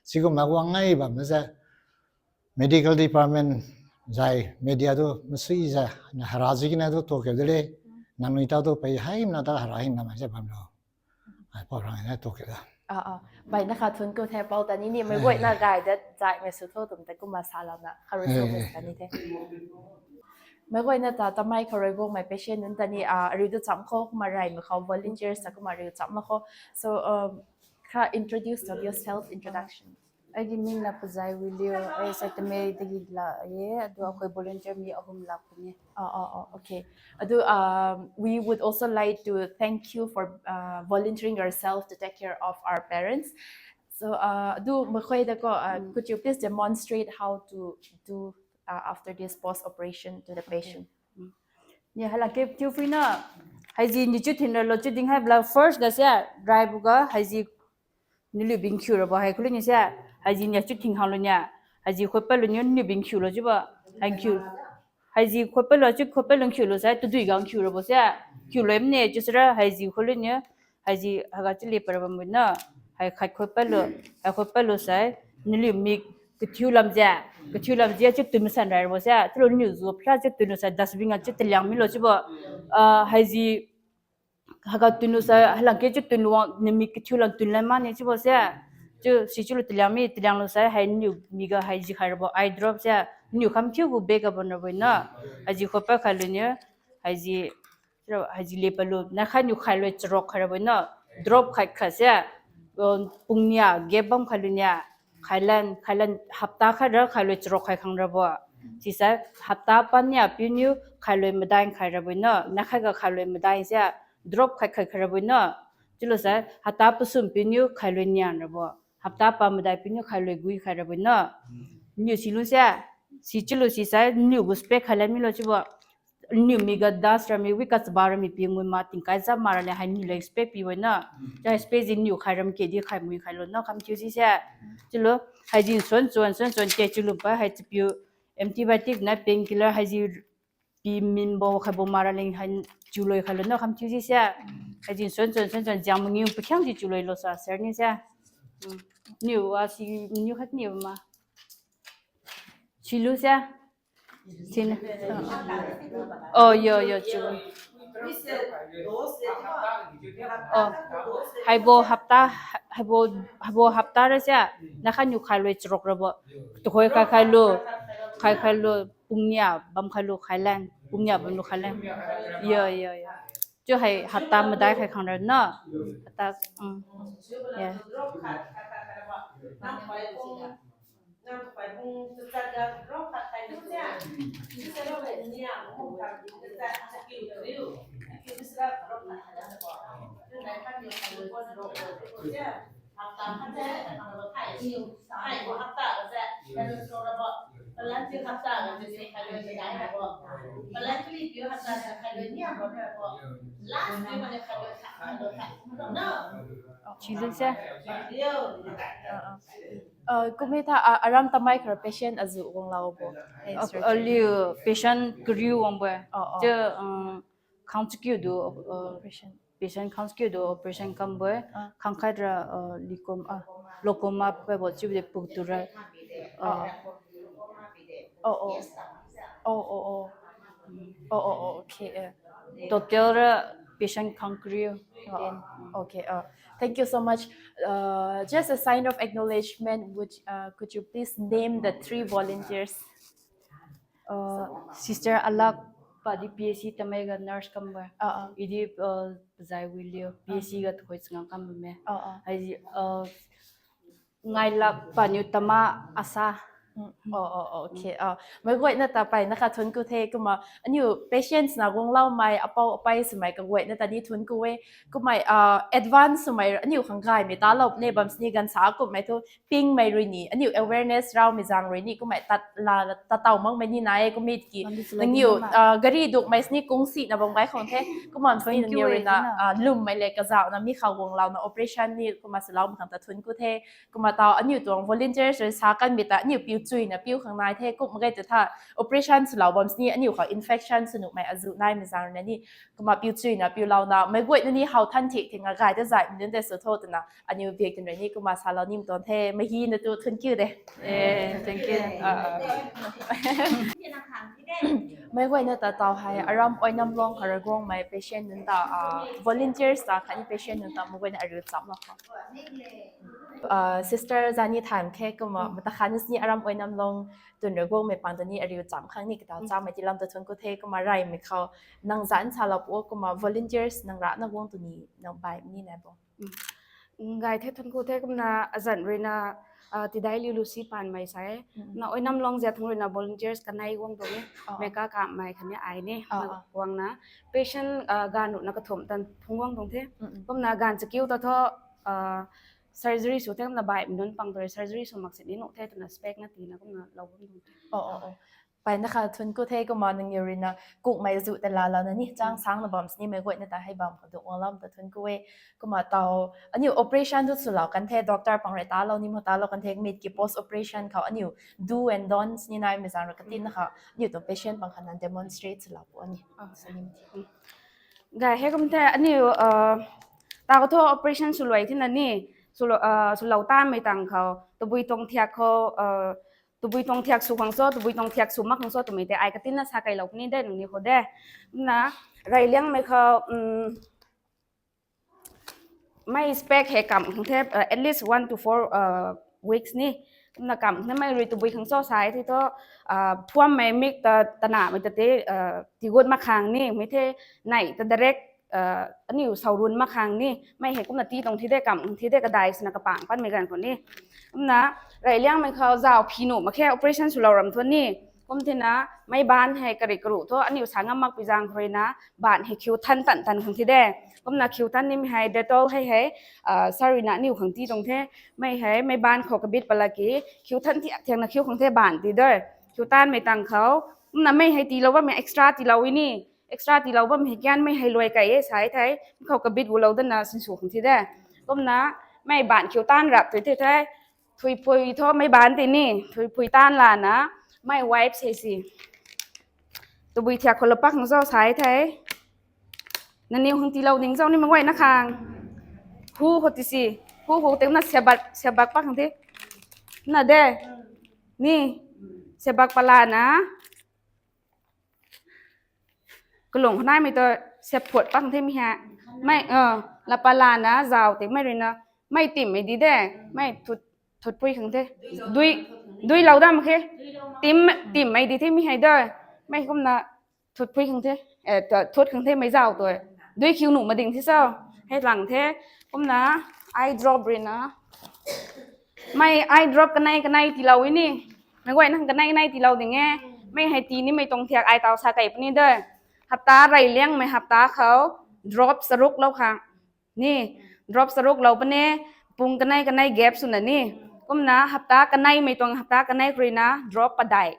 Sigum a wang ai bam na za medical department zai media tu masui za na hara zi kina tu to ke de le, nang nui ta tu pei hai na ta hara hin na mai za bam lo. Ai pau rang na to ke da. Ah, ah. Bai na kha thun ku the pau ta ni ni mei guay na gay dat zai mei su tho tum ta kumna sa lam na kha resources ta ni the. Mei guay na ta ta mai kha rui guang mei patient nun ta ni ah riu tu cham kho kumna rai mei khou volunteers ta kumna riu cham la kho. So um, kha introduce of yourself, introduction. ꯑꯩꯒꯤ ꯃꯤꯡꯅ ꯄꯖꯥꯏ ꯋꯤꯂꯤꯌꯝ, ꯑꯩ ꯁꯛꯇꯃꯦꯗꯒꯤ ꯂꯥꯛꯑꯦ, ꯑꯗꯣ ꯑꯩꯈꯣꯏ ꯚꯣꯂꯨꯟꯇꯤꯌꯔ ꯃꯤ ꯑꯍꯨꯝ ꯂꯥꯛꯄꯅꯦ꯫ Oh, oh, oh, okay. Adu, um, we would also like to thank you for uh, volunteering yourself to take care of our parents. So, uh, adu, makhoida ko, uh, could you please demonstrate how to do uh, after this post operation to the patient? Ni hala ke tiu fui na, haiji ni chu thin ra lo chu ding hai bla first ga se, drive ga haiji niliu bing khiu ra bo hai khuli ni se, haiji ni chu thing hang lo nia, haiji khot pa lo ni niliu bing khiu lo chu ba, hang khiu, haiji khot pa lo chu khot pa lo khiu lo sai, tu dui gang khiu ra bo se, khiu lo em ne chu sra haiji khuli ni, haiji haga chu le par ba mu na, hai khat khot pa lo, hai khot pa lo sai, niliu mik, kathiu lam zia, kathiu lam zia chu tun masan rai ra bo se, chu lo niu zu phra chu tun lo sai, dustbin a chu taliang mi lo chu bo, haiji haga tun lu sa halang ke chu tun luang nimi kathiu lan tun lan ma ni chu bo se. Chu si chu lu taliang mi taliang lu sa hai niu mi ga hai zi khai ra bo eye drop se. Niu kham thiu gu bag ga bon ra bo na. Hai zi khou pa khai lu ni. Hai zi hai zi le pa lu na khai niu khai lu charok khai ra bo na. Drop khai kha se. Pung nia gap bam khai lu nia. Khai lan khai lan hapta khai ra khai lu charok khai khang ra bo. Si sa hapta pan nia piu niu khai lu madai khai ra bo na. Na khai ga khai lu madai se. Drop khai khai khai ra bo na. Chilo sa hapta pasum piu niu khai lu nian ra bo. Hapta pa madai piu niu khai lu gui khai ra bo na. Niu si lu se. Si chilo si sa niu gu spec khai lan mi lo chi bo. Niu mi ga das ra mi wi ka chaba ra mi pi ngui ma ting kai za ma ra le hai niu le spec pi bo na. Cha spec zi niu khai ram ke di khai mui khai lo na kham thiu si se. Chilo hai zi suan suan suan suan ke chilo pa hai chipiu antibiotic na painkiller hai zi pi min bo khai bo ma ra leng hai chu loi khai lo na kham thiu si se. Hai zi suan suan suan suan ziang mangiu pakhiang zi chu loi lo sa ser ni se. Niu a si niu khat niu ma. Chilu se. Sin. Oh, yo yo chu. Oh. Haibo hapta haibo haibo hapta ra se. Na kha niu khai loi charok ra bo. Tuhoi khai khai lo. Khai khai lo. Pung nia bam khai lo khai lan. Pung nia bam lo khai lan. Yo yo yo. Chu hai hapta madai khai khang ra na. Hapta um. Yeah. Chilun se. Kumei tha aram tamai khara patient azu wang lau bo. Aliu patient kariu wang bo. Che khang chikiu du operation. Patient khang chikiu du operation kam bo. Khang khat ra likom a lokom a pe bo chiu de puk tu ra. Oh oh oh oh oh. Oh, oh, oh, okay. Uh, total ra patient khang kariu. Oh, oh, okay. Uh, thank you so much. Uh, just a sign of acknowledgement, would uh, could you please name the three volunteers? Uh, Sister Alak, padi P S C tamei ga nurse kambar. Uh, uh. Idi uh, Zai Wilio, P S C ga thoi changa kambar me. Uh, uh. Ai uh, Ngailak paniu tama asa. Mm. Oh, oh, oh, okay. Oh, meic guayna ta peyna kha thunc ku the kumna aniu patients na guangloumei apou apei swmei kaguayna ta ni thunc ku e. Kumna uh, advance swmei aniu khang gaymei ta lou ne bam sini ganv sa kumhmei thu pingmei rui ni aniu awareness raumei zaeng rui ni kumna tat la tataw makmei ni nai e kumna ki. Nangniu uh, gari dukmei sini kung si na bam gay khang the. Kumna sini nangniu rui na uh, lwmmei le kazauh na mi khou guanglouna operation ni kumna swloumei khang ta thunc ku the. Kumna tau aniu tuang volunteers rui sa kanmei ta aniu piu chuina piu khang nai the. Kumna gay ta tha operation swlou bam sini aniu khou infection sw nuhmei azuh naimei zaeng rui na ni kumna piu chuina piulouna meic guayna ni how than thik thing a gay ta zaymei nunc tei sw tho twna aniu bik tin rui ni kumna salou nim tuang the. Mei hi na tu thunc ku de. Eh, thank you. Uh, meic guayna ta tau hei aram Oinamlong khou rui guangmei patient nunc ta uh, volunteers ta khatni patient nunc ta meic guayna ariu cham lou khou. Uh, Sister Zani Than khe kumna mata khatni sini aram Oinamlong tun rui guangmei pang ta ni ariu cham khang ni kataw chamei tilam ta thunc ku the. Kumna reymei khou nang zanc salou pu kumna volunteers nang rana guang tu ni nang bai ni nai bo. Gay the, thunc ku the. Kumna azanc rui na uh, tidai liu lu si panmei sa e. Na Oinamlong zia thung rui na volunteers kanei guang tuang e. Mei ka kamhmei khatni ai ni guangna patient uh, ganv ruh na kathumh tan phung guang tuang the. Kumna ganv chakiu ta thu uh, surgery sw the. Kumna baihmei nunc pang tu rui surgery sw mak sini nuh the twna spec na tina kumna lou bam tuang the. Oh, oh, oh. Peyna kha thunc ku the. Kumna nangniu rui na kukmei zu ta lalouna ni chang sangna bam sini meic guayna ta hei bam khou duk guanglou ta thunc ku e. Kumna tau aniu operation thu swlou kan the, doctor pang rui talou ni mo talou kan the, mei ki post operation khou aniu do and don'ts ni naimei zaeng rui katinna kha aniu tuang patient pang khatna demonstrate swlou pu ani. Gay he kum the aniu uh, tau thu operation swluai thina ni swlou uh, swlou tanmei tang khou tabui tuang thiak khou uh, tabui tuang thiak sw khang cho, tabui tuang thiak sw mak khang cho twmei tei ai katinna sa keylou puni de nangniw khou de. Kumna reyliangmei khou mei spec hei kamh khang the uh, at least one to four uh, weeks ni. Kumna kamh khang the mei rui tabui khang cho sa e the thu uh, phuammei mik ta tanamei ta te uh, tigut mak khang ni mei the, nei ta direct uh, aniu sau run mak khang ni mei hei kumna ti tuang thi de, kamh khang thi de, kadai swna kapang panmei ganv khou ni. Kumna reyliangmei khou zauh phi nuh mak khe operation swlou ram thu ni. Kum thina mei baanc hei karik karuh thu aniu sa ngam makpui zaeng khou rui na baanc hei khiu than tan tan khang thi de. Kumna khiu than nimei hei Dettol hei hei uh, sa rui na aniu khang ti tuang the. Mei hei mei baanc khou kabit pala ki khiu than thiak thiakna khiu khang the baanc ti de. Khiu tanmei tang khou kumna mei hei tiilou bammei extra tiilou e ni. Extra tiilou bam hei kian mei hei luai kai e sa e thei, khou kabit gulou dana sinsw khang thi de. Kumna mei baanc khiu taanv rap tui the thei, thuipui thu mei baanc tei ni thuipui taanv lana mei wipe sei si tabui thiak khou lou pak khang cho sa e thei, nangniw khang tiilou ding cho ni mei guayna khang hu khou ti si, hu khou tei kumna siabak siabak pak khang the. Na de ni siabak palana kalung khou naimei tu sep phuat pak khang the mei ha. Mei uh, lapa lana zauh tei mei rui na mei timmei di de, mei thut thutpui khang the. Dui dui lou dam khe. Tim timmei di the mei hei de. Mei kumna thutpui khang the, eh, thut khang the mei zauh tu. Dui khiu nuh mading the cho. Hei lang the. Kumna eye drop rui na mei eye drop kanei kanei tiilou e ni. Mei guay nang kanei kanei tiilou ding e. Mei hei ti nimei tuang thiak ai tau sa kei puni de. Hapta reyliangmei hapta khou drop charuk lou khang ni. Drop charuk lou puni, pung kanei kanei gap swna ni. Kumna hapta kaneimei tuang hapta kanei khou rui na drop padeih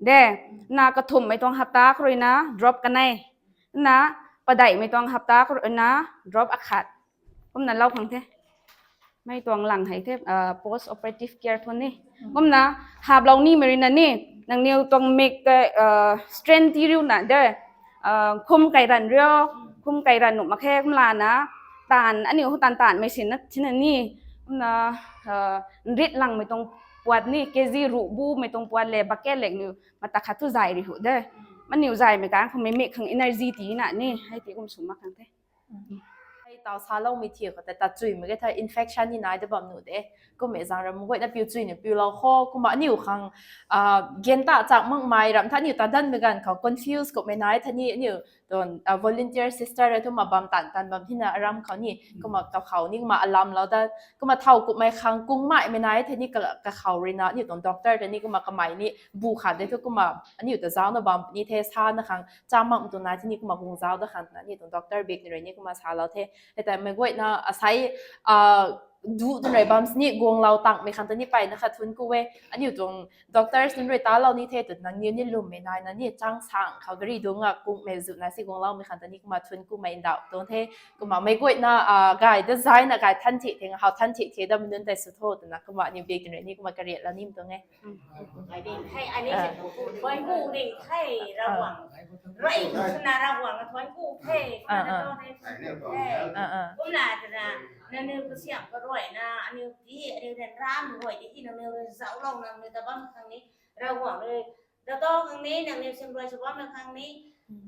de. Na kathumhmei tuang hapta khou rui na drop kanei. Na padeihmei tuang hapta khou rui na drop akhat. Kumna lou khang the. Mei tuang lang hei the uh, post operative care thu ni. Kumna haplou nimei rui na ni nangniw tuang mik tei uh, strength ti riu na de. Uh, khum kai ran riu, khum kai ran nuh mak khe kumlana taanv aniu taanv taanvmei sin na thina ni. Kumna uh, nrit langmei tuang puat ni kg ruh bumei tuang puat le bucket lek niu mata khat thu zay ri hu de. Maniw zaymei kan khou mei mik khang energy tii na ni hei ti kum sw mak khang the. Hei tau saloumei thiu khou ta ta chuimei ge tha infection ni nai da bam nu de. Kum e zang ram guay na piu chuina piu lou kho kumna aniu khang gen ta chak makmei ram tha aniu ta danmei ganv khou confuse kummei nai tha ni aniu tuang volunteer sister e thuma bam tan tan bam hina aram khou ni kumna kakhou ni kumna alam lou da kumna thau kummei khang kung maimei nai the ni kakhou ruina aniu tuang doctor ta ni kumna kamei ni bu khat de thu kumna aniu ta zaucna bam ni the sana khang cha mak tu nai the ni kumna kung zauc da khang twna aniu tuang doctor bik ni rui ni kumna salou the. Hei ta mei guayna asei duh tun rui bam sini guanglou tangmei khang ta ni peyna khat thun ku e. Aniu tuang doctors nunc rui talou ni the tw nangniw ni lwmmei naina ni chang sang khou gari dungc a kungmei zuna si guangloumei khang ta ni kumna thun kumei ndauh tuang the. Kumna mei guayna gay da zayna gay than thi the, hau than thi the damei nunc tei sw tho twna kumna aniu bik tun rui ni kumna kariatlou nim tuang e. Thuanc ku ding the Ravguangc. Rui swna Ravguangc thuanc ku the. Kumna twna nangniw kasiamh karuayna aniw ti aniw ryanramei guay ti nangniw rui zauclou nangniw ta bam khang ni Ravguangc rui data khang ni nangniw siamruai sw bammei khang ni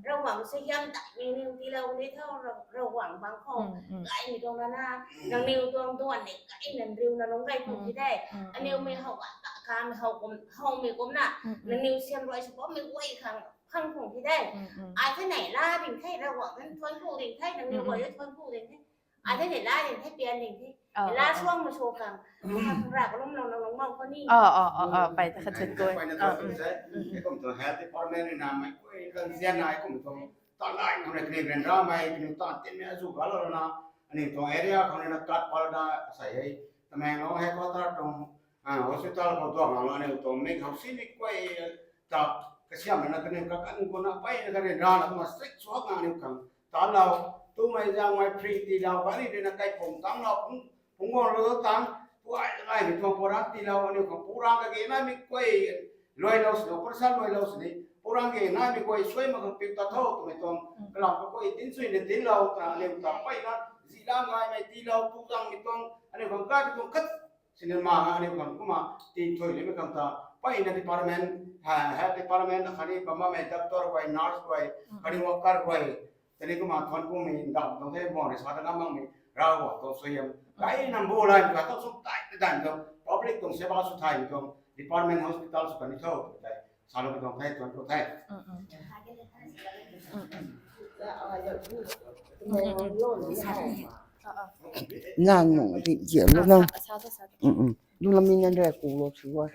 Ravguangc suaihiam daihmei niw tiilou ni tho. Ravguangc bang khou gaymei tuang rana nangniw tuang duan ni gay nan riuna lungc gay pun ti de. Aniw mei how a ta kamei how kum howmei kumna nangniw siamruai sw bammei guay khang phang phung ti de. Ai the nei la ding the Ravguangc thuanc ku ding the nangniw guay thuanc ku ding the. Ai the nei la ding the pian ding the. La suang ma sw khang ra kalum lou lou lung mau khou ni. Pey ta khat thun ku. Kum tuang health department rui na mei guay kan zian nai kum tuang ta lai kum rui kaniw ryanramei kaniw ta tinmei azu galou na aniu tuang area khou rui na kat pal da sei hei Tamenglong headquarter tuang hospital khou duang lou na aniu tuang mei khou simei guay ta kasiamhna kaniw kakan guna peyna karyanrana kumna strict suak na aniu khang talou tumei zangmei free tiilou kani rui na kaiphung tamlou phungc guanglou tang puai gaymei tuang program tiilou aniu khang program kage naimei guay luailou sini operation luailou sini program kage naimei guay suai mak khang piu ta tho twmei tuang kalam kaguay tinchuina tinlou twna aniu ta peyna zilam gaymei tiilou tu zangmei tuang aniu khang kai tuang khat cinema aniu khang kumna tinthuilimei khang ta peyna department, health department akhatni bam bammei doctor guay, nurse guay, khatni worker guay tani kumna thuanc kumei ndauh tuang the. Bang rui sa ta ngam makmei Ravguangc tuang suaihiam kai nam bu lai ka ta sw tai ta dan tuang public tuang seva sw thaymei tuang department hospital sw kani tho tei saloumei tuang the, thuanc ku the. Ngang nung ti zian lu na. Lu lam mi nan rui kulou sw a.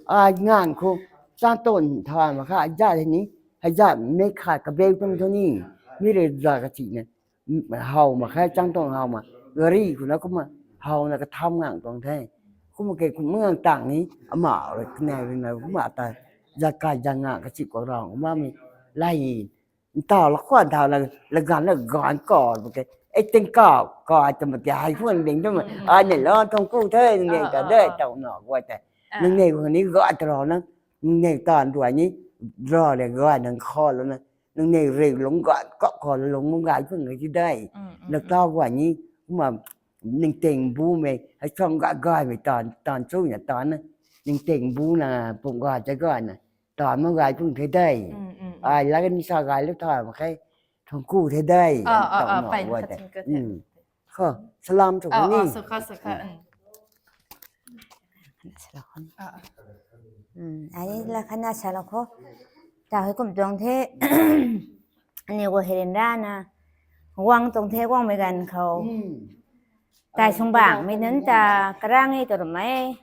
Ai ngang khou chang ton tha mak kha za ni hei za mei khat kabeu tuang thu ni mi rui za kachina how mak khe chang tuang how mak gari khou na kumna howna katham ngang tuang the. Kumna ke kum ngang tang ni ama rui kanei rui na kumna ta za kai za ngang kachi kuak rang kumna mi lai ntaw la khwan thaw la, laganv la ganv kaw bu ke, ei ting kaw kai twmei ke hei khwan ding twmei ai nei la tuang ku the, nungnei ta de taw na guay tei, nungnei khou ni gay ta rau na, nungnei taanv ruai ni ra le gay nang kha lou na, nungnei rui lungc ganv kaw kaw lungc gay khwan ti de, na taw guay ni kumna ningting bumei hei chang gay gaymei taanv taanv chuna taanv na, ningting bu na pum gay ta gayna taanv mak gay pung the de. Ai la kani sa gay lu thay mak khe, thuanc ku the de. Kho salam thu ni. Ai la khatna salou kho. Ta hei kum tuang the. Aniw guay hei ryanrana guang tuang the, guangmei ganv khou tai sung bangmei nunc ta karang e tw ramei,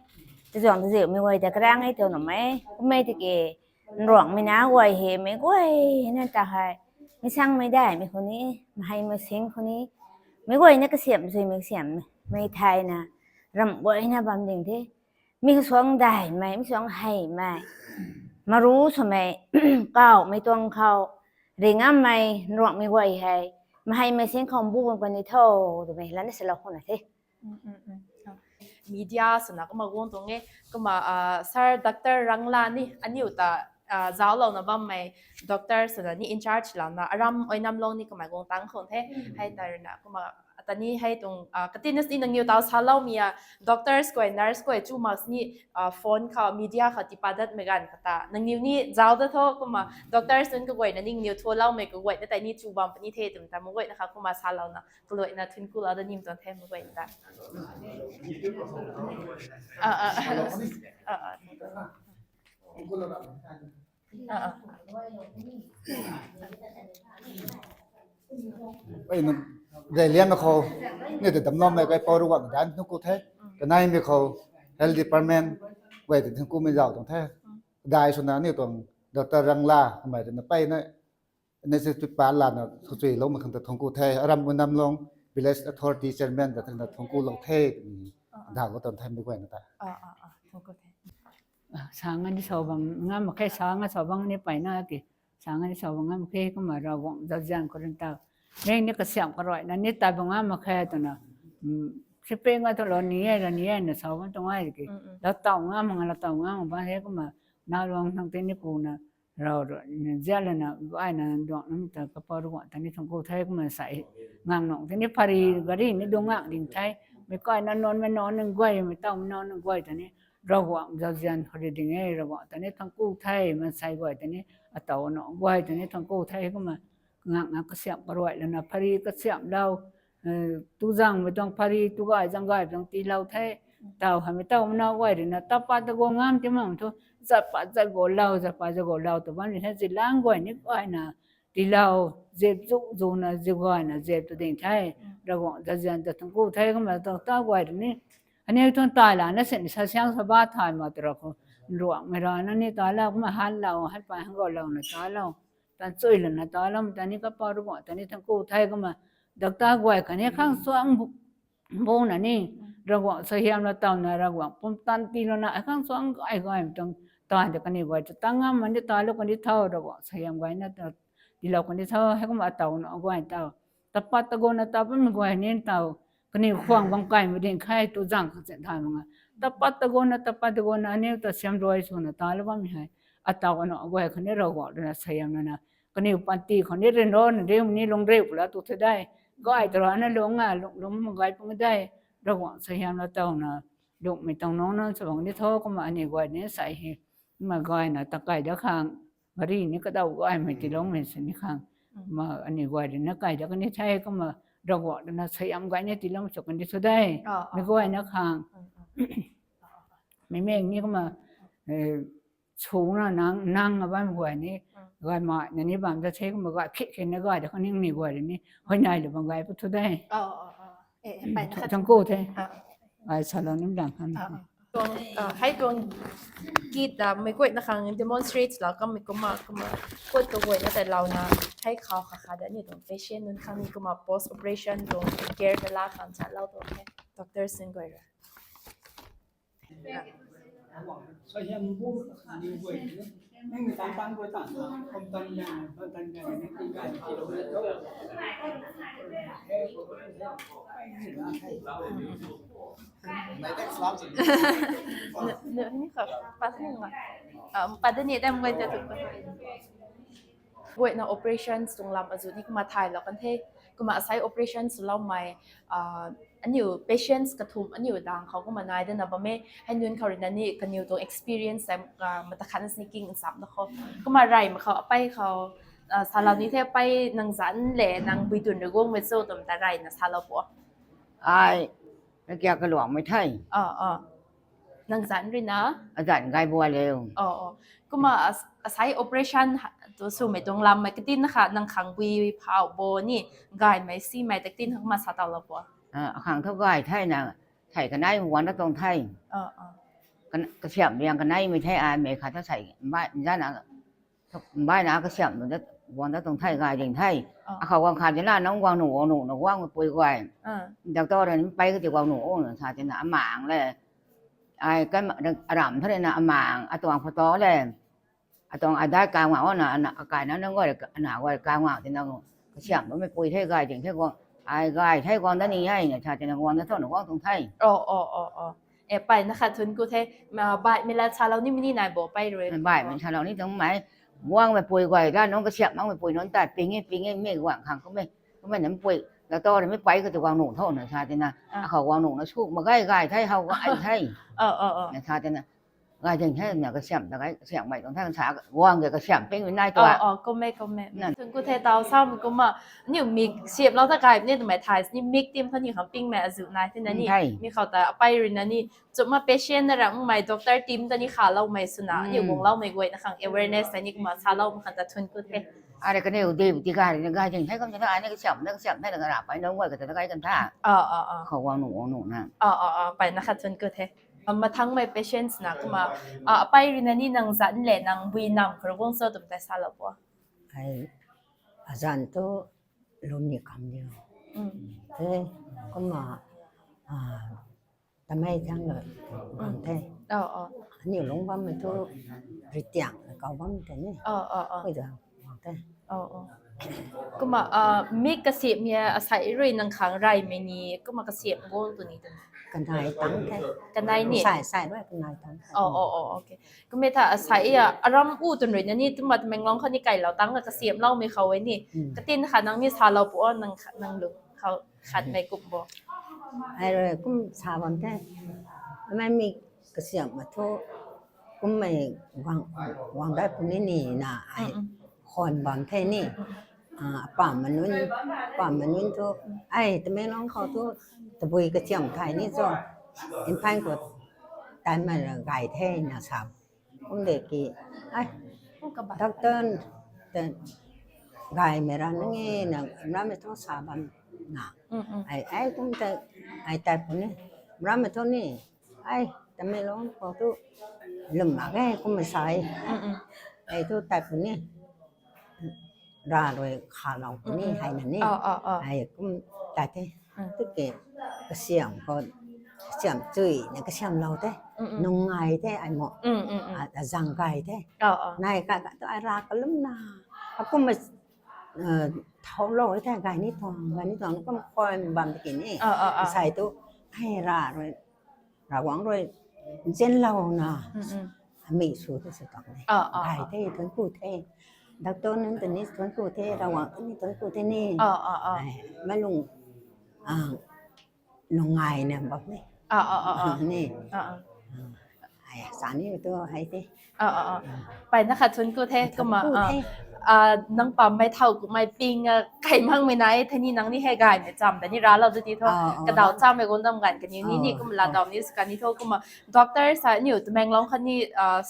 tazuang taziumei guay ta karang e tw ramei kummei tiki nruangmei na guay hei mei guay na ta hei misangmei daihmei khou ni, mahei masing khou ni mei guay na kasiamh zuimei kasiamhmei thayna ramh guayna bam ding the. Mi kasuang daihmei, mi suang heimei, maru swmei, kawmei tuang khou ringammei nruangmei guay hei maheimei sing khou mbu bam kani tho twmei lana salou khouna the. Media swna kumna guang tuang e, kumna sir doctor Rangla ni aniw ta zauclouna bammei doctor swna ni in charge louna aram Oinamlong ni kamei guang tang khou the. Hei ta ruina kumna tani hei tuang, ah, katinna sini nangniw taw saloumei a, doctors koi, nurse koi, chu mak sini, ah, phone khou, media khou tipadat mei ganv khou ta nangniw ni zauc dat tho kumna doctors nunc kaguayna nangniw thuloumei kaguayna tei ni chu bam puni the twmei ta maguayna kha kumna salouna kaluaina thun ku lou da nim tuang the maguayna ta. Ah, ah, ah, ah. Ah, ah. Ei na, Zeliang khou ni te damloumei kai pau ruang dan thun ku the. Kanai mi khou health department guay te thun ku mei zauc tuang the. Dai swna ni tuang Doctor Rangla kamei rui na peyna initiative pa lana sw chui loumei khang ta thun ku the. Aram Namlong Village Authority Chairman ta thun na thun ku lou the. Dau ko tuang the mi guayna ta. Ah, ah, ah, thun ku the. Ah, sang ni sou bang ngam mak khe, sang sou bang ni peyna ki. Sang ni sou bang ngam mak khe kumna Ravguangc zauzian khou rui ta. Mei ni kasiam karuaina ni ta bang ngam mak khe twna. Hmm, si pe nga thu lou ni e, ra ni e na sou bang tuang ai ki. Mm, mm. Lou taw ngam mak, lou taw ngam mak bang he kumna. Nac luang nang te ni ku na. Rau rui, zian lana, guayna duang nunc ta kapau Ravguangc ta ni thun ku the kumna sa e. Ngang nung, tini phari gari ni dung ngak ding the. Mei kai na nunc, mei nunc nang guay, mei taw mei nunc nang guay ta ni. Ravguangc zauzian khou rui ding e, Ravguangc ta ni thun ku the, maansei guay ta ni, ataw nunc guay ta ni thun ku the kumna. Ngak na kasiam karuai lana, phari kasiam lou, eh, tu zang mei tuang phari, tu gay zang gay tuang tiilou the. Taw hamei taw mei nunc guay rui na, tapat ta go ngam ti mak thu, zat pat zat go lou, zat pat zat go lou, tu bam ni the, zilang guay ni guayna, tiilou, zip zu zu na, zip guayna, zip tu ding the, Ravguangc zauzian ta thun ku the kumna, taw ta guay rui ni, aniw tuang tai lana sin sa siang sa ba thay ma tu ra khou, ruangmei rana ni ta lou, kumna han lou, han pai han go lou na ta lou, tan chui lana ta lou, ta ni kapau Ravguangc ta ni thun ku the kumna, doctor guay khatni khang suang bu, bu na ni, Ravguangc sahiam la taw na, Ravguangc pumtan tiilouna, ai khang suang gay gay tuang, tan de kaniw guay ta tang ngam man de ta lou kani tho, Ravguangc sahiam guayna ta, tiilou kani tho, hei kumna ataw nunc guay taw. Tapat ta go na tapat mei guay ni taw. Kaniw khwang bang kai mei ding khe tu zang khang sin thay mak nga. Tapat ta go na, tapat ta go na, aniw ta siam ruai swna ta lou bammei hei. Ataw nunc guay khatni Ravguangc rui na sahiam lana. Kaniw panty khou ni rin ro na, riu ni lung riu pula tu the de. Gay tu ra na lung a, lung, lung mak gay pung de. Ravguangc sahiam la taw na. Lungmei tuang nunc nunc sa bang ni tho kumna aniw guay ni sa he. Kumna gayna ta kai da khang. Gari ni kadaw gaymei tiiloumei sini khang. Ma aniw guay rui na kai da kani the kumna Ravguangc rui na sahiam gay ni tiiloumei sw kani thu de. Ah, ah. Mei guayna khang. Mei meng ni kumna, eh, chuna nang, nang a bam guay ni, gay ma na ni bam da the kumna gay khit khit na gay da kani ni guay rui ni, huayney lou bam gay pu thu de. Ah, ah, ah. Eh, eh, pai na khat thun ku the. Ah. Ai salou nim dang khan. Ah, ah. Tuang, ah, hei tuang kit, ah, mei guayna khang demonstrate lou kammei kumna, kumna, kot kaguayna tei louna, hei khou kha kha da ni tuang patient nunc khang ni kumna post operation tuang care ta la khang chat lou tuang the, doctor sin guay ra. Ni, ni, ni kha, pat ni nga. Ah, pat ni dam ngai ta tu. Guayna operations tuang lam azu ni kumna thaylou kan the. Kumna asai operations loumei, ah, aniw patients kathumh aniw dang khou kumna nai dana bam e. Hei nunc khou rui na ni kaniw tuang experience tei, ah, mata khan sini king nsam na khou. Kumna rey mak khou, apei khou, ah, salou ni the, apei nang zanc le, nang bui tun rui guangmei cho twmei ta reyna salou pu. Ai, na kya kaluangmei the. Ah, ah. Nang zanc rui na? Azanc gay bua le. Oh, oh. Kumna as-, asai operation ha-, tu swmei tuang lammei katin na kha nang khang bui phau bo ni gaymei simei ta katin kumna sa taw lou bo. Ah, akhang thu gay the na, thei kanei guang da tuang the. Ah, ah. Kan-, kasiamh liang kaneimei the ai mei khat thu thei, mbai, nzana, mbai na kasiamh nu da, guang da tuang the gay ding the. Ah. Akhou guang khat de la nang guang nu, guang nu, na guangmei pui guay. Ah. Doctor rui ni pei kati guang nu, na sa tina amang le. Ai, kan, aram thu rui na amang, atuang photo le. Atuang adai kai guang o na, ana, akai na nang guay, ana guay kai guang tina, kasiamh bammei pui the gay ding the guang, ai gay the guang da ni e, na sa tina guang da thu na guang tuang the. Oh, oh, oh, oh. Eh, peyna khat thun ku the, ma, baihmei lat salou nimei ni nai bo, pey rui. Baihmei salou ni tuangmei, guangmei pui guay la nunc kasiamh makmei pui nunc ta, ping e, ping e, mei guang khang kummei, kummei nunc pui, Doctor mei pei ka tu guang nuh tho na sa tina. Akhou guang nuh na suk ma gai gai the, how gai the. Na sa tina. Gai ding the na kasiam ta gai, kasiam mei tuang the sa, guang de kasiam ping nai tua. Kum e, kum e. Thun ku the tau sam kumna, niu mik siamlou ta gai ni twmei thay ni mik tim tho ni khang ping mei azu nai the na ni. Mi khou ta apei rui na ni, chumna patient na ramh mei doctor team ta ni khaloumei swna, niu guangloumei guay na khang awareness ta ni kumna salou ma khang ta thun ku the. Are kaniw de ti gai ni gai ding the kum tina, ane kasiam na kasiam the na ra pei nunc guay kata gai kan tha. Khou guang nuh guang nuh na. Peyna khat thun ku the. Mathangmei patients na kumna, apei rui na ni nang zanc le nang bui nam khou guang cho twmei tei salou pu. Azanc thu lum ni kam diu. The, kumna, tamei thang lo kam the. Aniu lungc bammei thu ritiang kau bam tei ni. Koi da kam the. Kumna, mik kasiam e asei rui nang khang reymei ni, kumna kasiam guang tu ni tu. Kanei tang the. Kanei ni? Sai, sai rui kanei tang the. Kumna tha asei a, aram u twn rui na ni, twmei Tamenglong khou ni kailou tang na kasiamloumei khou e ni. Katin kha nang ni salou pu o, nang kha, nang lung khou khatmei kum bo. Ai rui kum sa bam the. Mei mik kasiam ma thu, kummei guang, guang dai puni ni na ai khwan bam the ni. Apam manunc, apam manunc thu, ai Tamenglong khou thu tabui kasiam thay ni cho. Imphal khou taimei ra gay the na sa. Kum de ki, ai, doctor ta gaymei ra nang e na, rammei thu sa bam na. Ai, ai kum ta, ai tai puni, rammei thu ni, ai, Tamenglong khou thu lum mak e kum sa e. Ai thu tai puni, ra rui khalou puni hei na ni. Ai kum tai the. Tiki kasiam khou, kasiam chui na kasiamlou the. Nung ngai the ai mo. Azang gay the. Nai ka ka tu ai ra kalum na. Akumna thaulou the gay ni tuang, gay ni tuang kum khwan bam tiki ni. Sai tu, ai ra rui, Ravguangc rui nzianlou na. Mi sw the sw tuang ni. Gay the, thuanc ku the. Doctor nunc ta ni thuanc ku the, Ravguangc ta ni thuanc ku the ni. Mei lung, nung ngai na bam ni. Ni. Ai, sa ni tu hei the. Peyna khat thuanc ku the, kumna, nang pammei thau kummei ping, kai makmei nai the ni, nang ni hei gaymei cham ta ni raclou tu ti tho. Kadaw chammei guang dam ganv kaniw ni ni kumna latdam ni sw kan ni tho kumna. Doctor sa aniu Tamenglong kha ni,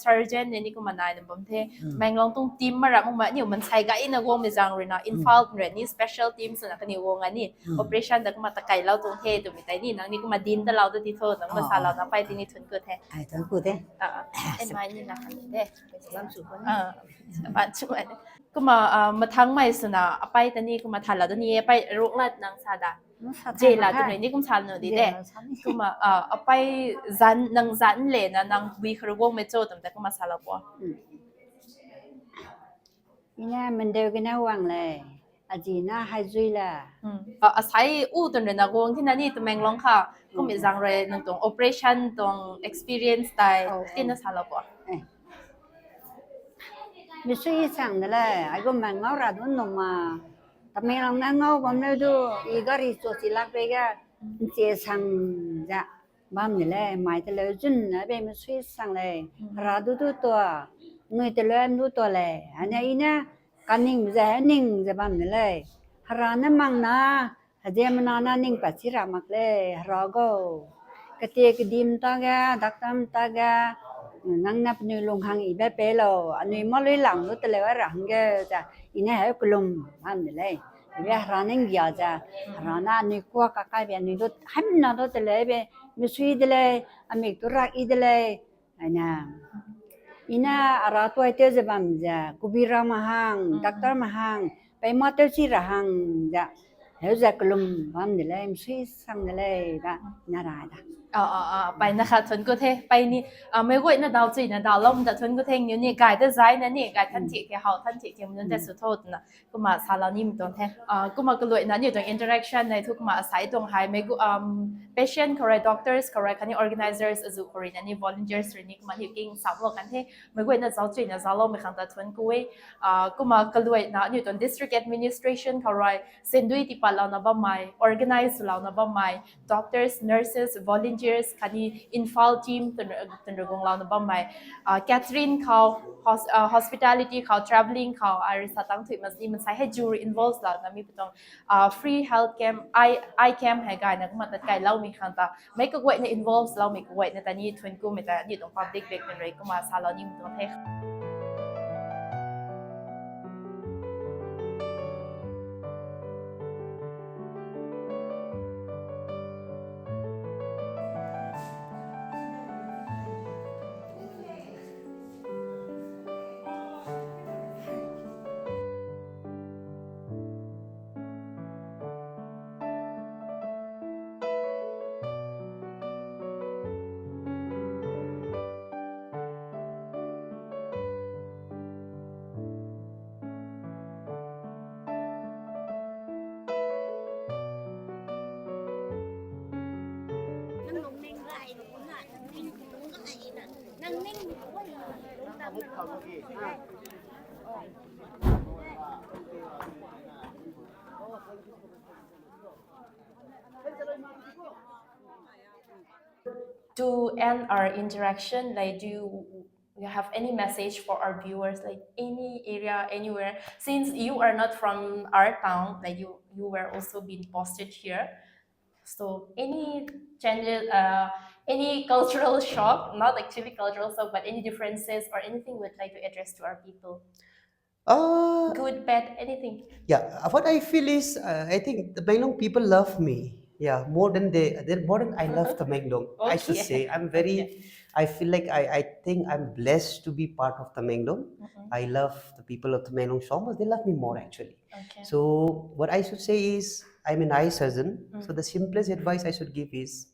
surgeon ni kumna nai na bam the. Tamenglong tuang team ma ra makmei aniu mansei gayna guangmei zaeng rui na, Imphal rui ni special team swna kaniw guang a ni. Operation ta kumna ta kailou tuang the twmei tei ni, nang ni kumna din talou tu ti tho, nang kumna salouna pey ti ni thuanc ku the. Ai, thuanc ku the. Ai, mai ni na khan the. Kumna, mathangmei swna apei ta ni kumna thalou tu ni, apei ruk lat nang sa da. Je la tu ni kum sa nu di de. Kumna, apei zanc, nang zanc le na nang bui khou rui guangmei cho twmei ta kumna salou pu. Ina mandeu kina guang le. Azi na hei zui la. Asei u twn rui na guang thina ni Tamenglong kha. Kummei zaeng rui nang tuang operation tuang experience tei tina salou pu. Mi sui sang de le, ai kum mei ngau ra dun nung ma. Tamenglong na ngau bam le du, i gari cho si lak pe ga, nche sang za. Bam ni le, mei ta leu zun na be mi sui sang le, hra du du tua, nui ta leu du tua le, ane ina, kaning za, ning za bam ni le, hra na mang na, haziamna na ning pat si ra mak le, hra go. Kati kadim ta ga, doctor ta ga, nang na panui lung khang i be pe lo, anui ma lui lang lu ta leu ra hang ge, za, ina hei kalum, bam ni le. Be hra ning gia za, hra na anui kua kakai be anui du, hei na du ta le be, mi sui de le, amik tu rak i de le, ai na. Ina ara tuai teu za bam za, kubi ra ma hang, doctor ma hang, pei ma teu si ra hang za, heu za kalum bam de le, mi sui sang de le, da, na ra da. Ah, ah, ah, pai na kha thuan ku the, pai ni, ah, meic guayna daw chuina daw lou ta thuan ku the, niw ni gay ta zay na ni, gay than thi ke how, than thi ke mun te sw tho twna, kumna salou nimei tuang the. Ah, kumna kaluaina niw tuang interaction nei thu kumna asai tuang hei, meic gu, um, patient khou rui, doctors khou rui, khatni organizers azu khou rui na ni, volunteers rui ni, kumna niw king sam lou kan the, meic guayna zau chuina zau loumei khang ta thuan ku e. Ah, kumna kaluaina niw tuang district administration khou rui, sendui tipat louna bammei, organize louna bammei, doctors, nurses, volunteers, khatni Imphal team, tun-, tunrugong louna bammei, ah, catering khou, hos-, ah, hospitality khou, travelling khou, ai rui sa tang thuy mas ni, masai hei jur involve louna mi putong, ah, free health camp, eye, eye camp hei gayna kumna tat kai loumei khang ta, meic kaguayna involve loumei kaguayna ta ni thuan kumei ta, ni tuang public bek tun rui kumna salou nimei tuang the. To end our interaction, like, do you, you have any message for our viewers, like any area, anywhere? Since you are not from our town, like you, you were also being posted here. So any changes, uh, any cultural shock, not actually cultural shock, but any differences or anything you would like to address to our people? Uh, Good, bad, anything? Yeah, what I feel is, uh, I think the Tamenglong people love me. Yeah, more than they, they more than I love Tamenglong. I should Okay. say, I'm very, Okay. I feel like I, I think I'm blessed to be part of Tamenglong. Mm-hmm. I love the people of Tamenglong so much. They love me more actually. Okay. So what I should say is, I'm an eye surgeon. So Mm. the simplest advice I should give is,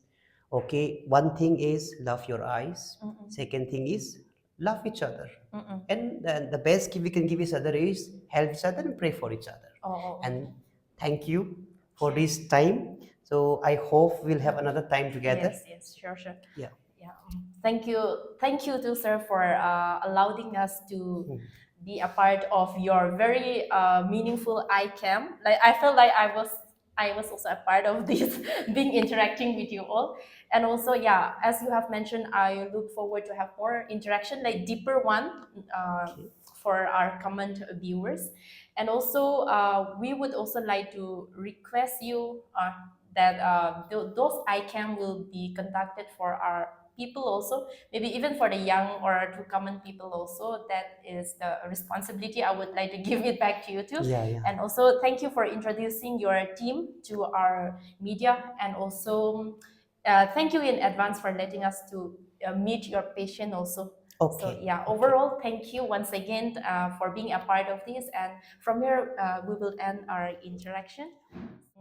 okay, one thing is love your eyes. Mm-mm. Second thing is love each other. Mm-mm. And, and the best gift we can give each other is help each other and pray for each other. Oh, oh, And okay. thank you for this time. So I hope we'll have another time together. Yes, yes, sure, sure. Yeah. Yeah. Um, thank you. Thank you too, sir, for, uh, allowing us to Hmm. be a part of your very, uh, meaningful eye camp. Like, I felt like I was, I was also a part of this, being interacting with you all. And also, yeah, as you have mentioned, I look forward to have more interaction, like deeper one, uh, Okay. for our comment viewers. And also, uh, we would also like to request you, uh, that, uh, th-, those eye camp will be conducted for our people also, maybe even for the young or to common people also. That is the responsibility. I would like to give it back to you too. Yeah, yeah. And also, thank you for introducing your team to our media, and also, uh, thank you in advance for letting us to, uh, meet your patient also. Okay. So, yeah, Okay. overall, thank you once again, uh, for being a part of this. And from here, uh, we will end our interaction.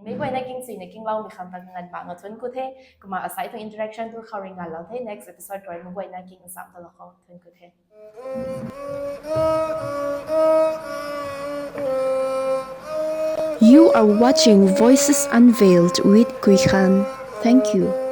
Meic guayna king sina king loumei khang ta ngan bang a thuan ku the, kumna asai tuang interaction tu khou ring ngan lou the, next episode rui meic guayna king sam ta lou khou thuan ku the. You are watching Voices Unveiled with Kui Khan. Thank you.